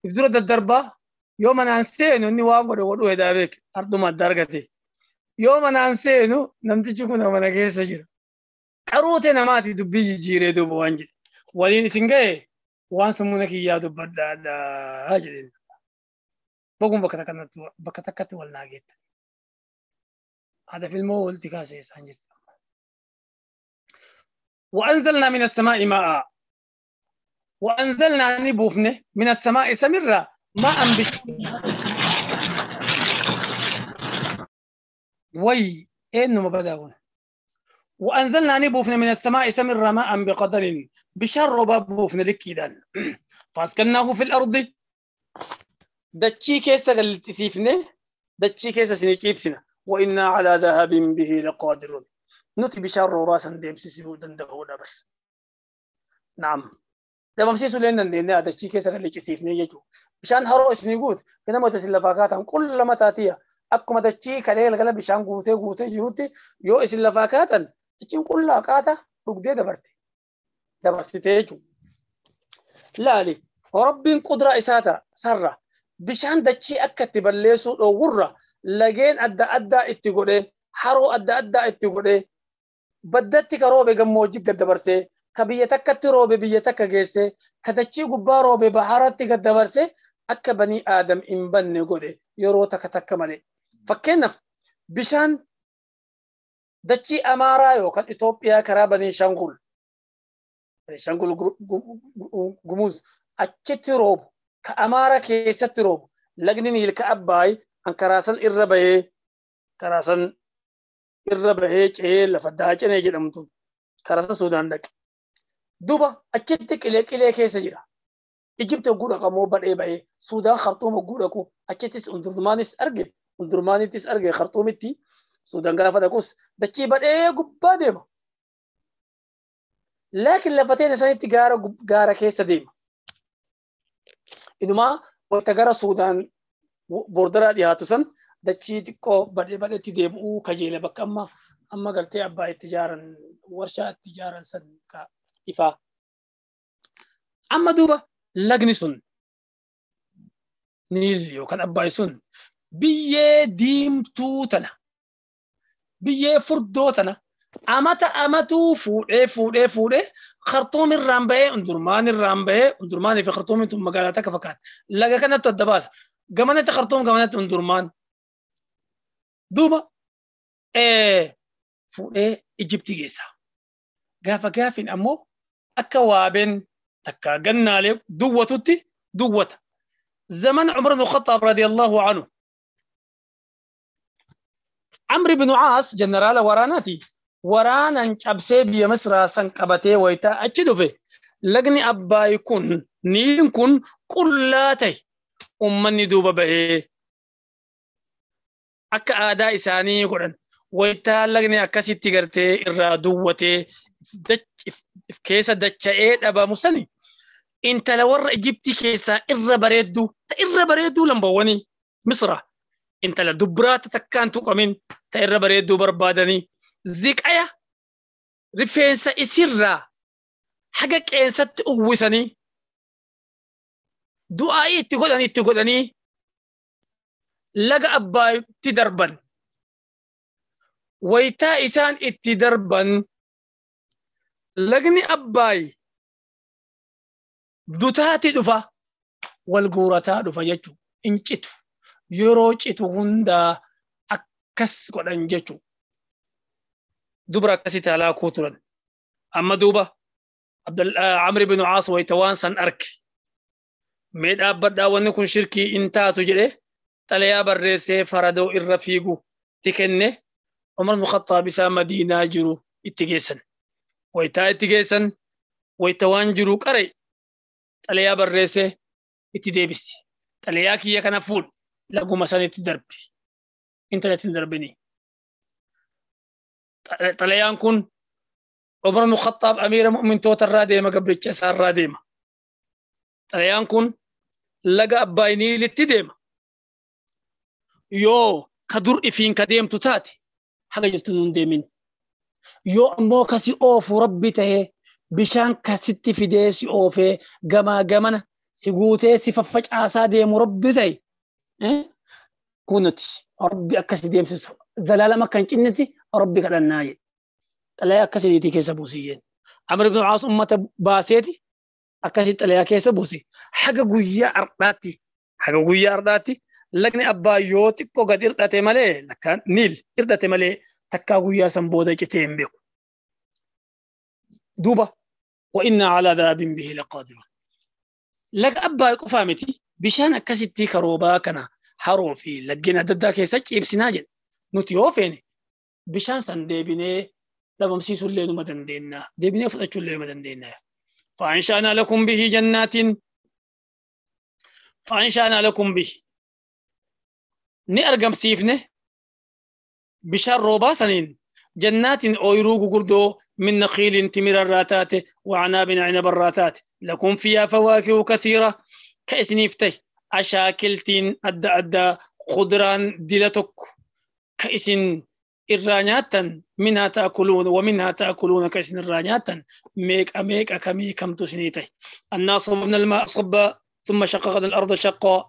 إفدرة الدربة يوم أنا أنسينو إني وامر ودو هدا بك أرضو ما درجتي يوم أنا أنسينو نمتجكونا من كيس جرا أروتنا ما تدبي جيري دوب وانجي ولين سنجي وان سمونك يا دوب دا هجرين بقوم بكتكت ولا جيت هذا في المول تكاسي سانجست. وأنزلنا من السماء ماء وأنزلنا نبوفنه من السماء سمرة ماء بش وي إنه ما بدأون. وأنزلنا نبوفنه من السماء سمرة ماء بقدر بشر بابوفنه لكيدان فأسكناه في الأرض دتشي كيسة تسيفنه دتشي كيسة سنيكيبسنا وإنا على ذهاب به لقادرون. نتي بشار راسا ديمسيسو دندهو دبر. نعم دبمسيسو لين دندنا دتشي كيسة اللي كسيفني يجو بشان هرو اسنيغوت كنا متسلفاكات كل ما تاتيا أكما دتشي كليل غلا بشان غوتي غوتي جوتي يو اسلفاكات دتشي كلها قاتا رقدي دبرتي دبرستيجو لا لي ورب قدرة إساتا سرة بشان دتشي أكتب بلسو أو ورة لجين أدى أدى اتقوله حرو أدى أدى اتقوله بدتك روبي جموجي قد برسه كبيتك تروبي بيتك جيسه كدتشي جبارو ببحرتك قد برسه أكبني آدم إن بني قوله يروتك تكمله فكنف بشان دتشي أمارا يوكل إثيوبيا كرابني شنغول شنغول جموز أتشتروب كأمارا كيستروب لجنني الكأباي أن كراسن إربعه كراسن إربعه شيء لفداج أنا يجي أمتون كراسن السودان دك دوبا أتشتك إلى إلى كيس جرا إجبت أقول أكو مو بدي بأي السودان خرطوم أقول أكو أتشتس أندرمانيس أرجع أندرمانيس أرجع خرطومتي السودان قافة دكوس دتشي بدي قبادة ديما لكن لفتين سنة تجارة جارة كيس ديما إنما وتجارة السودان بوردرا دي هاتوسن دتشي تكو بدي بدي تديم أو كجيلة بك أما أما قلتي أبا التجارة ورشة التجارة سن كإفا أما دوبا لجنسون نيل يو كان أبا يسون Biyyee diimtuu tana biyyee furdoo tana amata amatuu fuudhee fuudhee fuudhee Khartuum irraan ba'ee Undurmaan irraan ba'ee Undurmaanii fi Khartuumiin tun magaalaa takka fakkaata. Laga kanatti adda baasa. Gamanatti Khartuum gamanatti Undurmaan. Duuba fuudhee Ijiptii geessa. Gaafa gaafiin ammoo akka waabeen takka gannaalee duwwatutti duwwata. Zaman Umar ibn Khattaab radiyallahu anhu. Amr ibn Aas jeneraala waraanaati. Waraanan cabsee biyya Misraa san qabatee wayitaa achi dhufe lagni Abbaay kun Niiliin kun qullaa ta'e ummanni duuba bahee akka aadaa isaanii godhan wayitaa lagni akkasitti gartee irraa duwwatee keessa dacha'ee dhabamu sani intala warra Ijiptii keessaa irra bareedduu ta irra bareedduu lambawwanii Misraa intala dubbiraata takkaan tuqamin ta irra bareedduu barbaadanii ziqaya rifeensa isirraa haga qeensatti uwwisanii du'aa'ii itti godhanii laga Abbaayitti darban. Wayitaa isaan itti darban lagni Abbaay dutaati dhufa wal guurataa dhufa jechuudha. In citu yeroo citu hundaa akkas godhan jechuudha. Dubra akkasitti halaakuu turan. Amma duuba Amr ibn Aas wayita waan san arke. Mee dhaabbadhaa wanni kun shirkii in taatu jedhee xalayaa barreessee faradoo irra fiigu itti kenne Umar ibn Khattaab isaa Madiinaa jiru itti geessan. Wayitaa itti geessan wayita waan jiru qare xalayaa barreessee itti deebise. Xalayaa kiyya kana fuudh laguma sanitti darbi. Intalatti hin darbini. Xalayaan kun Umar ibn Khattaab amiira mu'mintoota irraa deema gabricha isaa irraa deema. Xalayaan kun laga Abbaay Niilitti deema. Yoo ka dur ifiin ka deemtu taate haga jirtu nun deemin. Yoo ammoo kasi oofu rabbi tahee bishaan kasitti fidee si oofee gamaa gamana si guutee si faffacaasaa deemu rabbi tahe kunuti rabbi akkasi deemsisu zalaalama akka hin cinnetti rabbi kadhannaa jedhe. Xalayaa akkasiitii keessa buusii jeen. Amr ibn Aas ummata baaseeti akkasii xalayaa keessa buuse. Haga guyyaa har'aatti lagni Abbaa yoo xiqqoo gad hirdhate malee lakkaan Niil hirdhate malee takkaa guyyaa san booda citee hin beeku. Duuba wa inna alaa dhaabin bihi laqaadirun. Laga Abbaa qofaa miti bishaan akkasitti karoobaa kana haroo fi laggeen adda addaa keessa ciibsinaa jedha. Nuti yoo feene bishaan san deebinee dhabamsiisuu illee numa dandeenya. Deebinee fudhachuu illee numa dandeenya. Fa'anshaanaa lakum bihi jannaatin. Fa'anshaanaa lakum bihi. Ni argamsiifne bishaan roobaa saniin jannaatin ooyiruu gugurdoo min naqiilin timirarraa taate wacanaabin cinabarraa taate lakum fiihaa fawaakihu kathiira ka isiniif ta'e ashaakiltiin adda addaa khudraan dila tokko ka isin irraa nyaattan minhaa ta'kuluuna wa minhaa ta'kuluuna ka isin irraa nyaattan meeqa meeqa kamii kamtu isinii ta'e. Annaa sababna almaa sabba thumma shaqaqna al-arda shaqqaa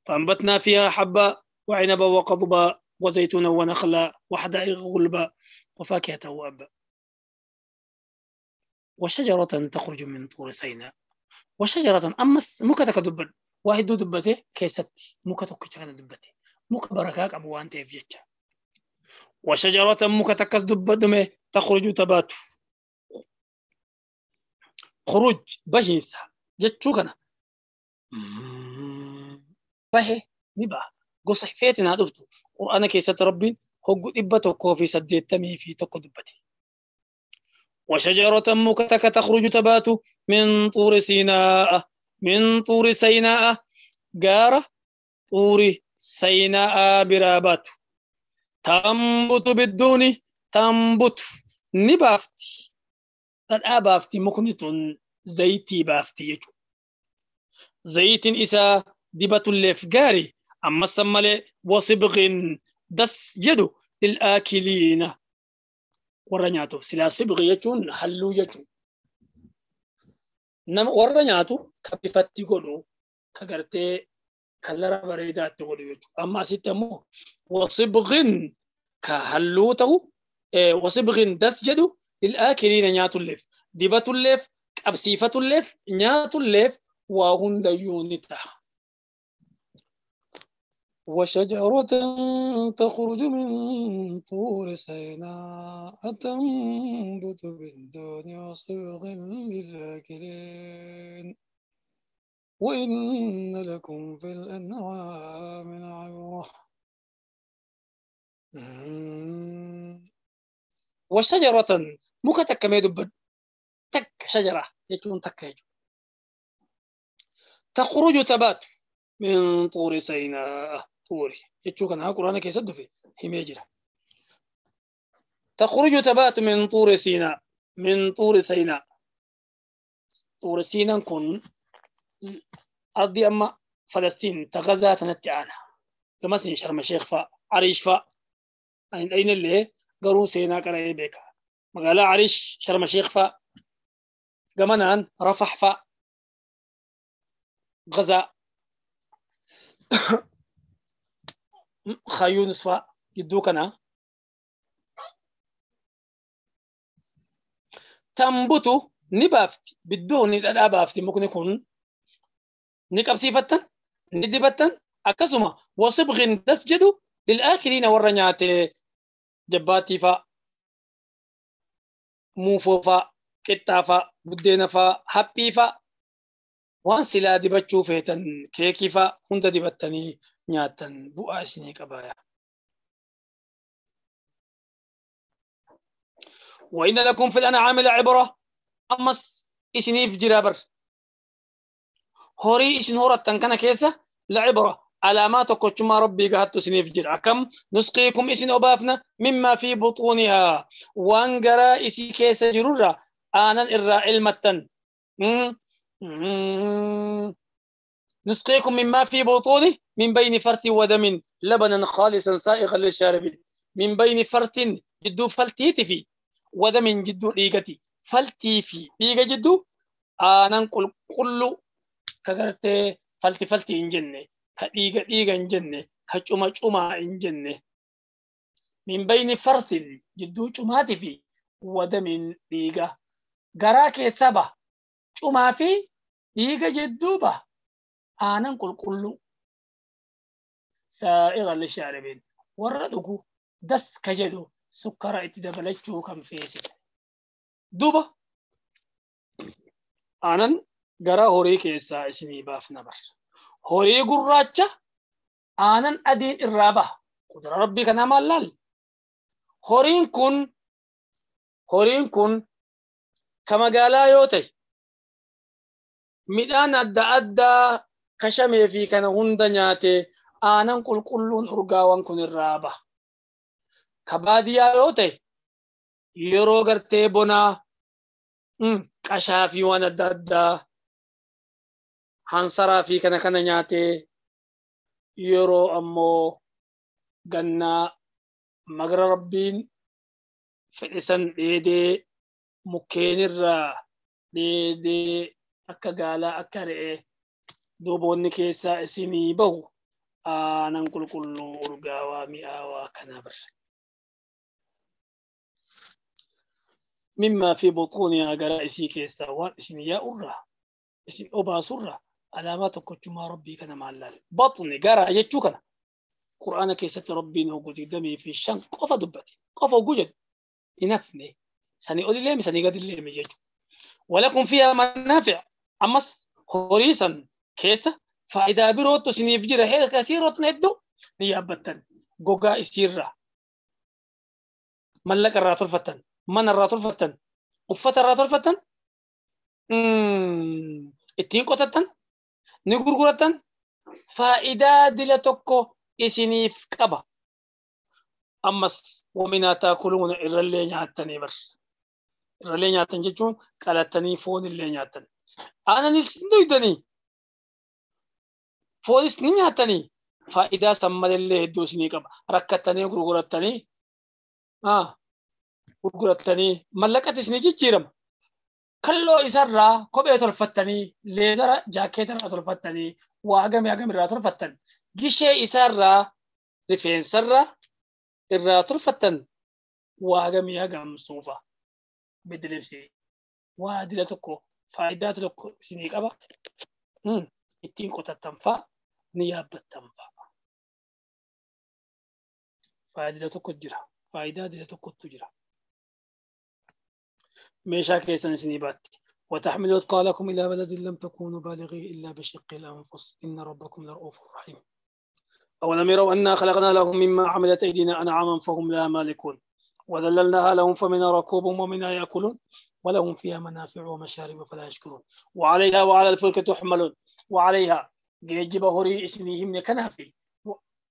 فأنبتنا فيها حبا وعنبا وقضبا وزيتونا ونخلا وحدائق غلبا وفاكهة وأبا وشجرة تخرج من طور سيناء وشجرة أمس مكتك دبل واحد دبته كيست مكتك كان دبته مك بركاك أبو أنت في وشجرة مكتك دبدمه تخرج تبات خروج بهيسا جتشوكنا bahe ni ba'a. Gosa feetiin haa dhuftu. Qur'aana keessatti Rabbiin hoggu 181 dubbate. وشجرة مكتك تخرج تبات من طور سيناء من طور سيناء جارة طور سيناء برابات تنبت بالدون تنبت نبافتي الأبافتي مكنة زيتي بافتي زيت إسا دبة الإفجاري أما السمالي وصبغ دس يدو للآكلين ورنياتو سلا صبغ يجون حلو يجون نم ورنياتو كبفتي قولو كغرتي Kallara bareedaa itti godhu jechuudha. Amma asitti ammoo wasibghin ka halluu ta'u wasibghin das jedhu lil'aakiliina nyaatulleef dibatulleef qabsiifatulleef nyaatulleef waa hundayyuu ni ta'a. وشجرة تخرج من طور سيناء تنبت بالدون وصبغ للآكلين وإن لكم في الأنعام لعبرة. وشجرة مكتك ما يدبر تك شجرة يكون تك تخرج تبات من طور سيناء طوري يتشو كان القرآن كيسد في هميجرة تخرج تبات من طور سيناء من طور سيناء طور سيناء كن أرضي أما فلسطين تغزى تنتعانا كما سين شرم الشيخ فا عريش فا أين اللي قرون سيناء كراي بيكا مقالا عريش شرم الشيخ فا قمنان رفح فا غزة خيونس فا يدوكنا تنبتو نبافتي بدون ندابافتي ممكن يكون نكبسيفتن ندبتن أكسما وصبغ تسجد للآكلين ورنيات جباتي فا موفو فا كتا فا بدينا فا هابي فا waan silaa dibachuu feetan keekii faa hunda dibattanii nyaattan bu'aa isinii qabaaya. وإن لكم في الأنعام لعبرة أمس إسنيف جرابر هوري إسن هورتن كان كيسة لعبرة علامات كوتشما ربي قهرت سنيف جرا كم نسقيكم إسن أبافنا مما في بطونها وانقرا إسي كيسة جرورة آنا إرى علمتن نسقيكم مما في بطونه من بين فرث ودم لبنا خالصا سائغا للشاربين من بين فرث جدو فلتيتي في ودم جدو ريقتي فلتي في ريقة جدو آنان كل كل كغرت فلتي فلتي إنجنة كريقة ريقة إنجنة كجمع جمع إنجنة من بين فرث جدو جمعتي في ودم ريقة غراك سبا cumaa fi dhiiga jidduu baha aanan qulqulluu saa'iqa lishaaribiin warra dhugu das ka jedhu sukkara itti dabalachuu kan feesise. Duuba aanan gara horii keessaa isinii baafna bar. Horii gurraacha aanan adiin irraa baha. Qudura rabbii kanaa maal laal? Horiin kun ka magaalaa yoo ta'e midhaan adda addaa kashamee fi kana hunda nyaate aanan qulqulluun urgaawwan kun irraa baha. Ka baadiyyaa yoo ta'e yeroo gartee bonaa qashaa fi waan adda addaa hansaraa fi kana kana nyaate yeroo ammoo gannaa magra rabbiin fedhisan dheedee mukkeenirraa dheedee akka gaalaa akka re'ee duuboonni keessaa isinii bahu aanan qulqulluu urgaawaa mi'aawaa kana barre. Mimmaa fi buxuunihaa garaa isii keessaa waan isin yaa'urraa isin obaasurraa alaamaa tokkochummaa rabbii kana maal laale. Baxni garaa jechuu kana qur'aana keessatti rabbiin hogguu 25 qofa dubbate qofa hogguu jedhu hin hafne sanii olillee sanii gadillee jechuudha. ولكم فيها منافع أمس هوريسا كيسة فإذا بروتو سنيف جرا هي كثيرة ندو نيابتن غوغا إسيرا ملك الراتول فتن من الراتول فتن قفة الراتول فتن اتين قطتن نغرغرتن فإذا دلتكو إسنيف كبا أمس ومنا تاكلون إرلي نياتني بر irrallee nyaatan jechuun qalattanii foon illee nyaatan. Aananis ni dhuydanii foonis ni nyaatanii faayidaa san malallee hedduu isinii qaba. Rakkattanii gurgurattanii mallaqatti isinii jijjiirama. Kalloo isarraa kophee tolfattanii, leezara jaakeeta irraa tolfattanii, waa hagamii hagam irraa tolfattan. Gishee isarraa rifeensarraa irraa tolfattan waa hagamii hagam suufa. Beddelibsi waa dila tokko faayidaa tokko isinii qaba. Ittiin qotattan fa'a ni yaabbattan fa'a. Faayidaa tokko jira. Faayidaa dila tokkotu jira. Meeshaa keessan isinii baatti. وتحمل أثقالكم إلى بلد لم تكونوا بالغيه إلا بشق الأنفس إن ربكم لرؤوف رحيم. أولم يروا أنا خلقنا لهم مما عملت أيدينا أنعاما فهم لا مالكون وذللناها لهم فمنها ركوبهم ومنها يأكلون ولهم فيها منافع ومشارب فلا يشكرون وعليها وعلى الفلك تحملون وعليها geejjiba horii isinii himne kanaafi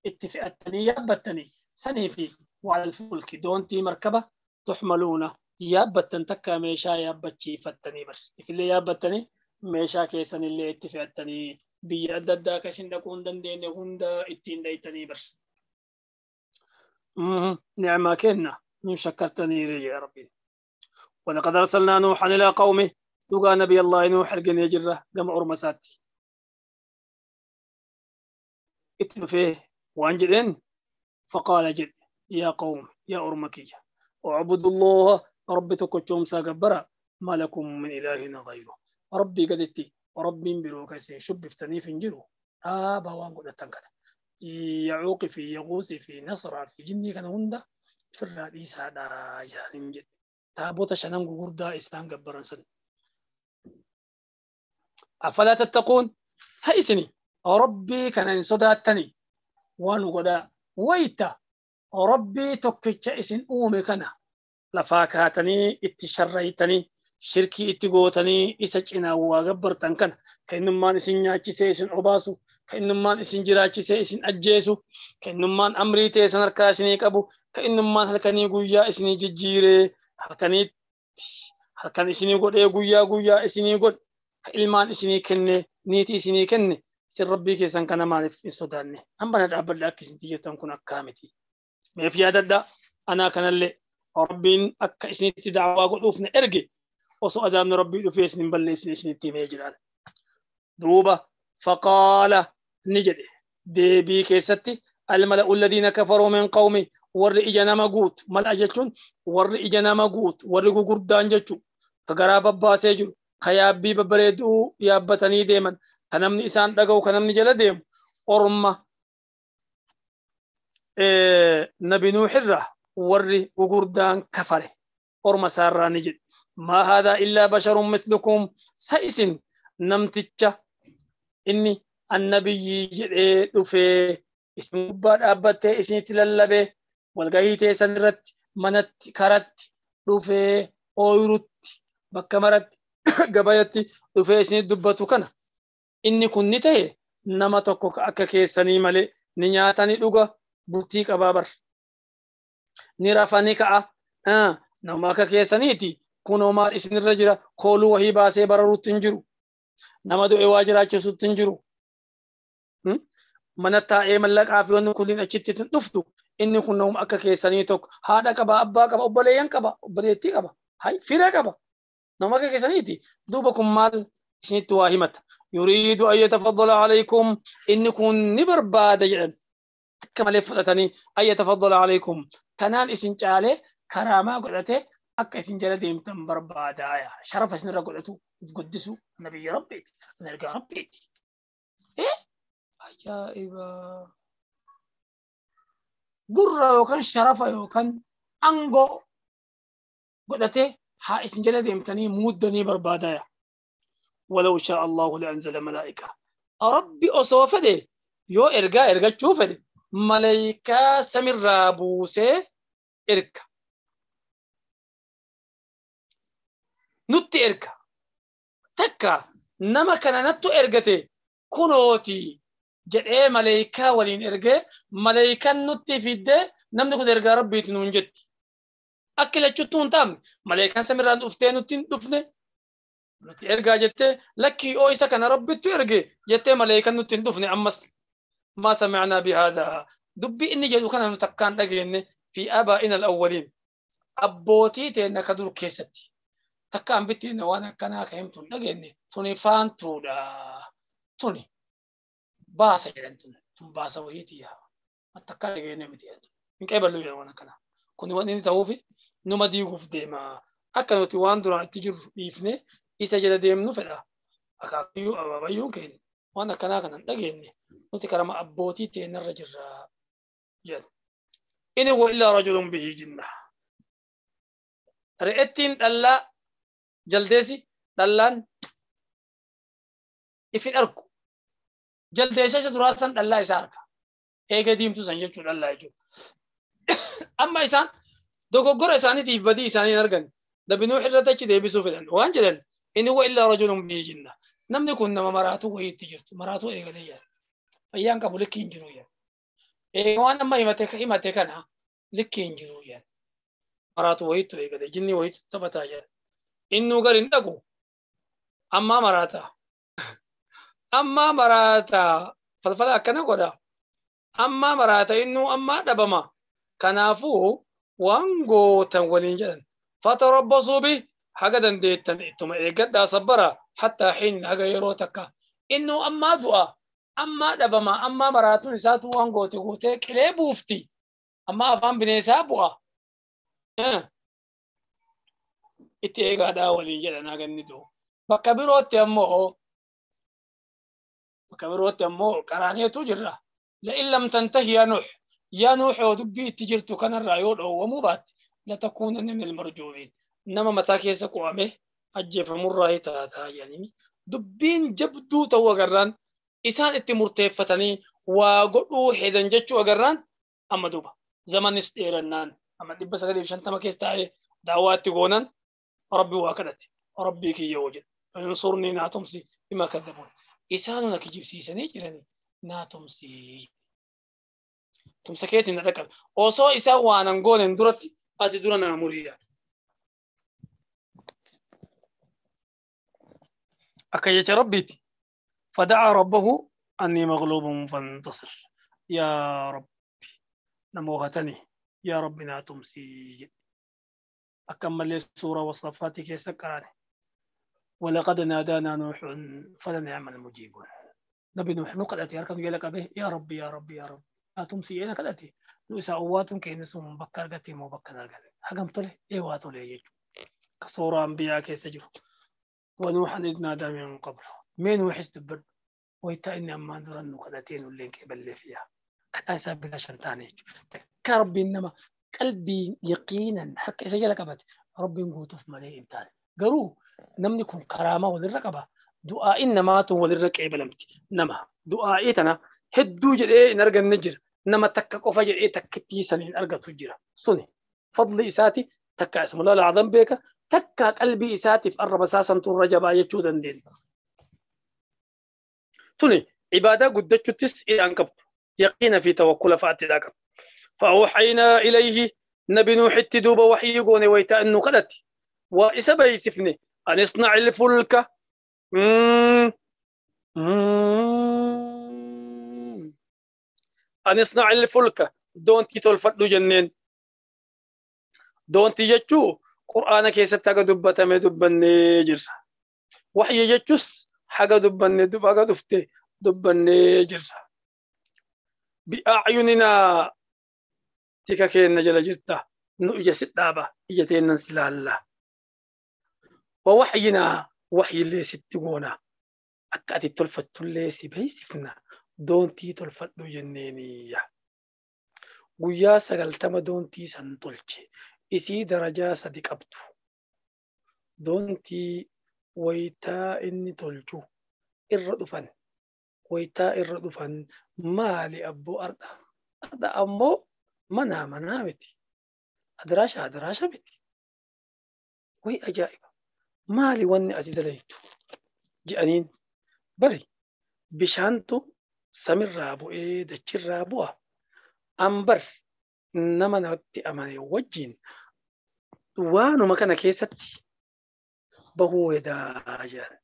itti fe'attanii yaabbattanii saniifi وعلى الفلك doontii markaba تحملون yaabbattan takka meeshaa yaabbachiifattanii bar ifillee yaabbattanii meeshaa keessanillee itti fe'attanii biyya adda addaa akka isin dhaquu hin dandeenye hunda ittiin dhaytanii bar. Nicmaa kenna nun shakkartanii yaa Rabbiin. ولقد أرسلنا نوحا إلى قومه dhugaa نبي الله نوح erginee jirra gama orma isaatti. Itti dhufee waan jedheen فقال jedhe يا قوم yaa orma kiyya اعبدوا الله rabbi tokkochoomsaa gabbara ما لكم من إله غيره rabbii gaditti rabbiin biroo ka isin shubbiftaniif hin jiru dhaabaa waan godhatan kana yacuuqi fi yaquusii fi nasraa fi jinnii kana hunda ofirraa dhiisaadha jedhaniin jedhe taabota shanan gugurdaa isaan gabbaran san أفلا تتقون sa isini rabbii kana hin sodaattani waan godhaa wayta rabbii tokkicha isin uume kana lafaa kaatanii itti sharraytanii shirkii itti gootanii isa cinaa waa gabbartan kana ka innummaan isin nyaachisee isin obaasu ka innummaan isin jiraachisee isin ajjeesu ka innummaan amrii teessan harkaa isinii qabu ka innummaan halkanii guyyaa isinii jijjiiree halkaniitti halkan isinii godhee guyyaa guyyaa isinii godhe ka ilmaan isinii kenne niitii isinii kenne isin rabbii keessan kana maaliif hin sodaanne hambana dhaabbadha akka isin jirtan kun akkaa miti meef yaadadha anaa kanallee rabbiin akka isinitti da'waa godhuuf na erge osoo azaabni rabbii dhufee isin hin balleessine isinitti himee jiraan. Duuba faqaala ni jedhe deebii keessatti الملأ الذين كفروا من قومه warri ija nama guutu mal'a jechuun warri ija nama guutu warri gurguddaan jechuun ka garaa babbaasee jiru ka yaabbii babbareeduu yaabbatanii deeman ka namni isaan dhaga'u ka namni jala deemu orma nabi Nuuxirraa warri gurguddaan kafare orma isaarraa ni jedhe ما هذا إلا بشر مثلكم sa isin namticha inni annabiyyi jedhee dhufee isin gubbaa dhaabbattee isinitti lallabee walgahii teessan irratti manatti karatti dhufee ooyirutti bakka maratti gabayatti dhufee isinitti dubbatu kana inni kun ni ta'e nama tokko akka keessanii malee ni nyaata ni dhuga bultii qabaa bar ni rafa ni ka'a nama akka keessaniiti kunoo maal isinirra jira kooluu wahii baasee bararuutti hin jiru nama du'e waa jiraachisuutti hin jiru mana taa'ee mallaqaa fi wanni kulliin achitti hin dhuftu inni kun nama akka keessanii tokko haadha qaba abbaa qaba obboleeyyan qaba obboleettii qaba hay fira qaba nama akka keessaniiti duuba kun maal isinitti waa himata يريد أن يتفضل عليكم inni kun ni barbaada jedhan akka malee fudhatanii أن يتفضل عليكم kanaan isin caalee karaamaa godhatee akka isin jala deemtan barbaadaaya sharafa isinirra godhatu uf guddisu nabiyya rabbiiti ergaa rabbiiti. Ajaa'iba! Gurra yookaan sharafa yookaan aangoo godhatee haa isin jala deemtanii muuddanii barbaadaaya. ولو شاء الله لأنزل ملائكة rabbi osoo fedhe yoo ergaa ergachuu fedhe malaayikaa samirraa buusee erga. Nutti erga. Takka nama kana nattu ergate kunooti jedhee malaayikaa waliin ergee malaayikaan nutti fiddee namni kun ergaa rabbiiti nuun jetti. Akka lachuttuu hin taamne malaayikaan samirraan dhuftee nutti hin dhufne nutti ergaa jettee lakkii oo isa kana rabbittu erge jettee malaayikaan nutti hin dhufne ammas. ما سمعنا بهذا dubbii inni jedhu kana nu takkaan dhageenye في آبائنا الأولين abbootii teenna ka dur keessatti. Takka ambittiin waan akkanaa ka himtu hin dhageenye tuni faantuudha. Tuni baasa jedhan tun baasa wayiiti yaa. Takka dhageenye miti jedhan. Hin qeeballu jedhan waan akkanaa. Kuni waan inni ta'uufi numa diiguuf deema. Akka nuti waan duraan itti jirru dhiifnee isa jala deemnu fedha. Akaakiyyuu abaabayyuun keenya waan akkanaa kana hin dhageenye nuti karama abbootii teenyarra jirra jedhan. Inni huwa illaa rajulun bihi jinna. Re'ettiin dhallaa jaldeessi dhallaan ifin argu. Jaldeessa isa duraa san dhallaa isaa arga. Eega diimtuu san jechuu dhallaa jechuudha. Amma isaan dogoggora isaaniitiif badii isaanii hin argan. Nabi Nuux irratti achi deebisuu fedhan. Waan jedhan inni huwa illaa rajulun bihi jinna. Namni kun nama maraatuu wayiitti jirtu. Maraatuu eegalee jira. Fayyaan qabu likkii hin jiru jedha. Eega waan amma himate kana likkii hin jiru jedha. Maraatu wayiitu eegale jinni wayiitu taphataa jedha. Innuu gar hin dhaqu. Ammaa maraata. Ammaa maraata. Falfala akkana godha. Ammaa maraata innuu ammaa dhabama. Kanaafuu waan gootan waliin jedhan. Fatarabbasuu bi haga dandeettan ittuma eeggadhaa sabbara hattaa xiin haga yeroo takka. Innuu ammaa du'a. Ammaa dhabama. Ammaa maraatuun isaatu waan goote gootee qilee buufti. Ammaa afaan bineensaa bu'a. Itti eegaadhaa waliin jedhan haga inni du'u. Bakka birootti ammoo qaraaneetu jirra. La'in lam tantahi yaa Nuux. Yaa Nuux yoo dubbii itti jirtu kanarraa yoo dhoowwamuu baatte latakuunanna minal marjuumiin. Nama mataa keessa qo'ame ajjeefamurraa taataa jedhanii dubbiin jabduu ta'uu agarraan isaan itti murteeffatanii waa godhuu hedan jechuu agarraan amma duuba. Zamanis dheerannaan amma 950 keessa taa'ee daawwaa itti goonan Rabbi waa kadhate. Rabbii kiyya hoo jedhe. Unsurni naa tumsi bima kadhabuun. Isaanuma kijibsiisanii jiranii naa tumsi. Tumsa keetiin na dhaqqabe. Osoo isaan waan hin gooneen duratti ati dura naa muriidha. Akka jecha Rabbiiti. Fada'aa rabbahu annii maghluubun fantasir. Yaa Rabbi nama ho'atanii yaa Rabbi naa tumsi jedhe. Akka ammallee suuraa wasafaatii keessa qaraane. ولقد نادانا نوح فلنعم المجيبون. نبي نوح نقلتي هركن جل قبه يا ربي يا ربي يا رب أتمسي أنا قلتي نوسا أواتن كينسون بكر قتي مو بكر قال هجم طلع إيه واتولي يجو كصورة أنبياء كيسجوا ونوح إذ نادى من قبل مين وحس دبر ويتا إني أما نرن قلتين اللي كبل فيها قد أنسى بلا شنتاني كربي إنما قلبي يقينا حق إسجل قبت ربي نقوته في ملئ إنتان garuu namni kun karaamaa walirra qaba. Du'aa'iin namaatu walirra qeebalamti. Nama du'aa'ii tana hedduu jedhee hin arganne jira. Nama takka qofa jedhee takkittii san hin argatu jira. Suni fadli isaati takka ismullah al-azam beeka takka qalbii isaatiif arraba isaa santu irra jabaa jechuu dandeenya. Tuni ibaadaa guddachuttis idhaan qabdu. Yaqiina fi tawakkula fa'aatti idhaa qabdu. فأوحينا إليه نبي نوح التدوب وحي goone wayta innu kadhate. وإسا بيسفني أن اصنع الفلك أن اصنع الفلك دونتي تولفدو جنين دونتي جتشو قرآن كيسة تاقا دبتا مي دبني جر وحي جتشوس حاجة دبني دبا دفتي دبني جر بأعيننا تيكا كين جل جرتا نو إجا ستابا إجا تينن سلالة ووحينا وحي اللي ستقونا أكادي تلفت اللي سبيسفنا دونتي تلفت جنينية ويا سقلتما دونتي سنتولشي إسي درجة صديق أبتو دونتي ويتا إني تلجو إردفن ويتا إردفن مالي أبو أردا أردا أمو منا منا بتي أدراشة أدراشة بتي وي أجائب maali wanni ati dalaytu je'aniin bari bishaantu samirraa bu'ee dachirraa bu'a ambar nama namatti amane wajjin waanuma kana keessatti bahuu hedaa jedhan.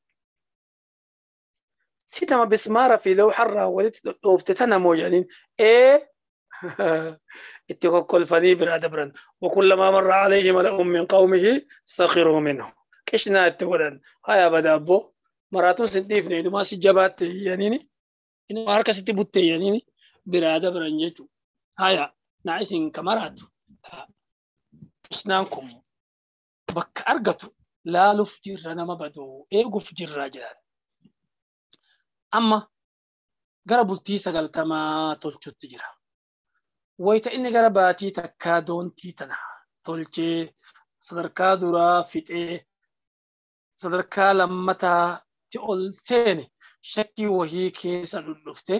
Sitama bismaara fi lawxarraa walitti dhodhoofte tana moo jedhaniin ee itti kokkolfanii biraa dabran. وكلما مر عليه ملأ من قومه سخروا منه. Qishnaa itti godhan. Haya bada abboo maraatuun sin dhiifne inumaa si jabaatte yaniini inumaa harka sitti butte yaniini biraa dabran jechuudha. Haya naa isin ka maraatu qishnaan kun bakka argatu laaluuf jirra nama badu eeguuf jirra jedhan. Amma gara bultii 90 tolchutti jira. Wayita inni gara baatii takkaa doontii tana tolchee sadarkaa duraa fixee sadarkaa lammataatti ol seene shakkii wahii keessa dhudhufte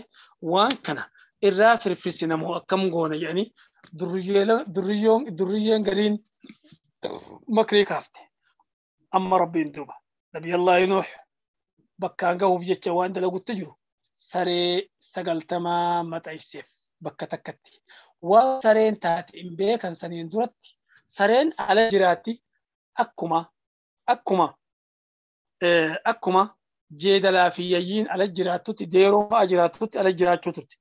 waan kana irraa firfirsinamoo akkam goona jedhanii durriyyeen gariin makrii kaafte. Amma rabbiin duuba nabiyallaahi Nuux bakkaan gahuuf jecha waan dalagutti jiru saree 90 maxxanseef bakka takkatti. Waan sareen taate hin beekan saniin duratti sareen ala jiraatti akkuma jeedalaa fi yayyiin ala jiraattutti deeroo fa'a jiraattutti ala jiraachuu turte.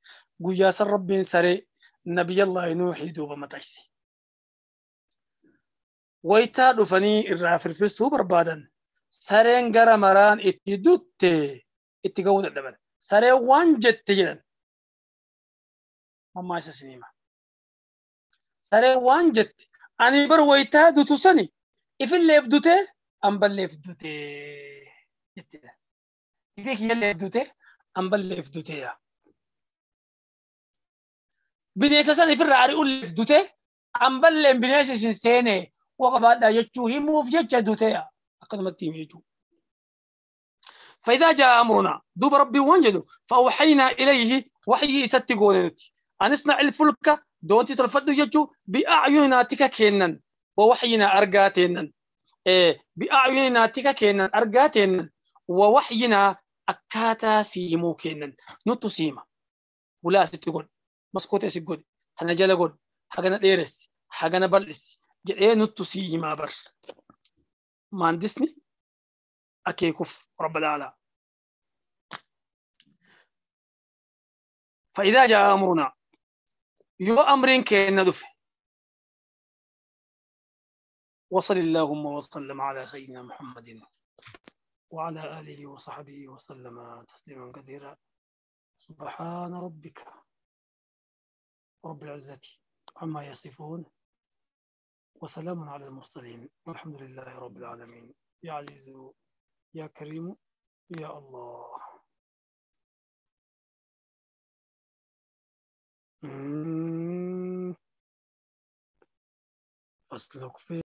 Guyyaa san rabbiin saree nabiyallaahi Nuuxii duuba maxxanse. Wayitaa dhufanii irraa firfirsuu barbaadan sareen gara maraan itti dutte itti ga'uu dadhaban. Sareen waan jette jedhan. Ammaa isa sinima. Sareen waan jette ani bar wayitaa dutu sani ifilleef dute amballeef dute jettedha. Ifee kiyyalleef dute amballeef dute yaa. Bineensa san ifirraa ari'ulleef dute amballeen bineensi isin seene waqabaadhaa jechuu himuuf jecha dute yaa. Akkanumatti himi jechuudha. فإذا جاء أمرنا دوب ربي وانجدوا فأوحينا إليه وحي ستقولنت أن اصنع الفلك دونتي تلفدو يجو بأعيننا تككينا ووحينا أرقاتنا بأعيننا تككينا أرقاتنا ووحينا أكاتا سيموكينا نتو سيما ولا ستقول مسكوت سيقول تنجل قول حقنا ديرس حقنا بلس جئ نتو سيما بر مهندسني أكيكف رب العالمين. فإذا جاء أمرنا يو أمرين كأن دفع. وصل اللهم وسلم على سيدنا محمد وعلى آله وصحبه وسلم تسليما كثيرا. سبحان ربك رب العزة عما يصفون وسلام على المرسلين والحمد لله رب العالمين. يا عزيز يا كريم يا الله. فاسلك في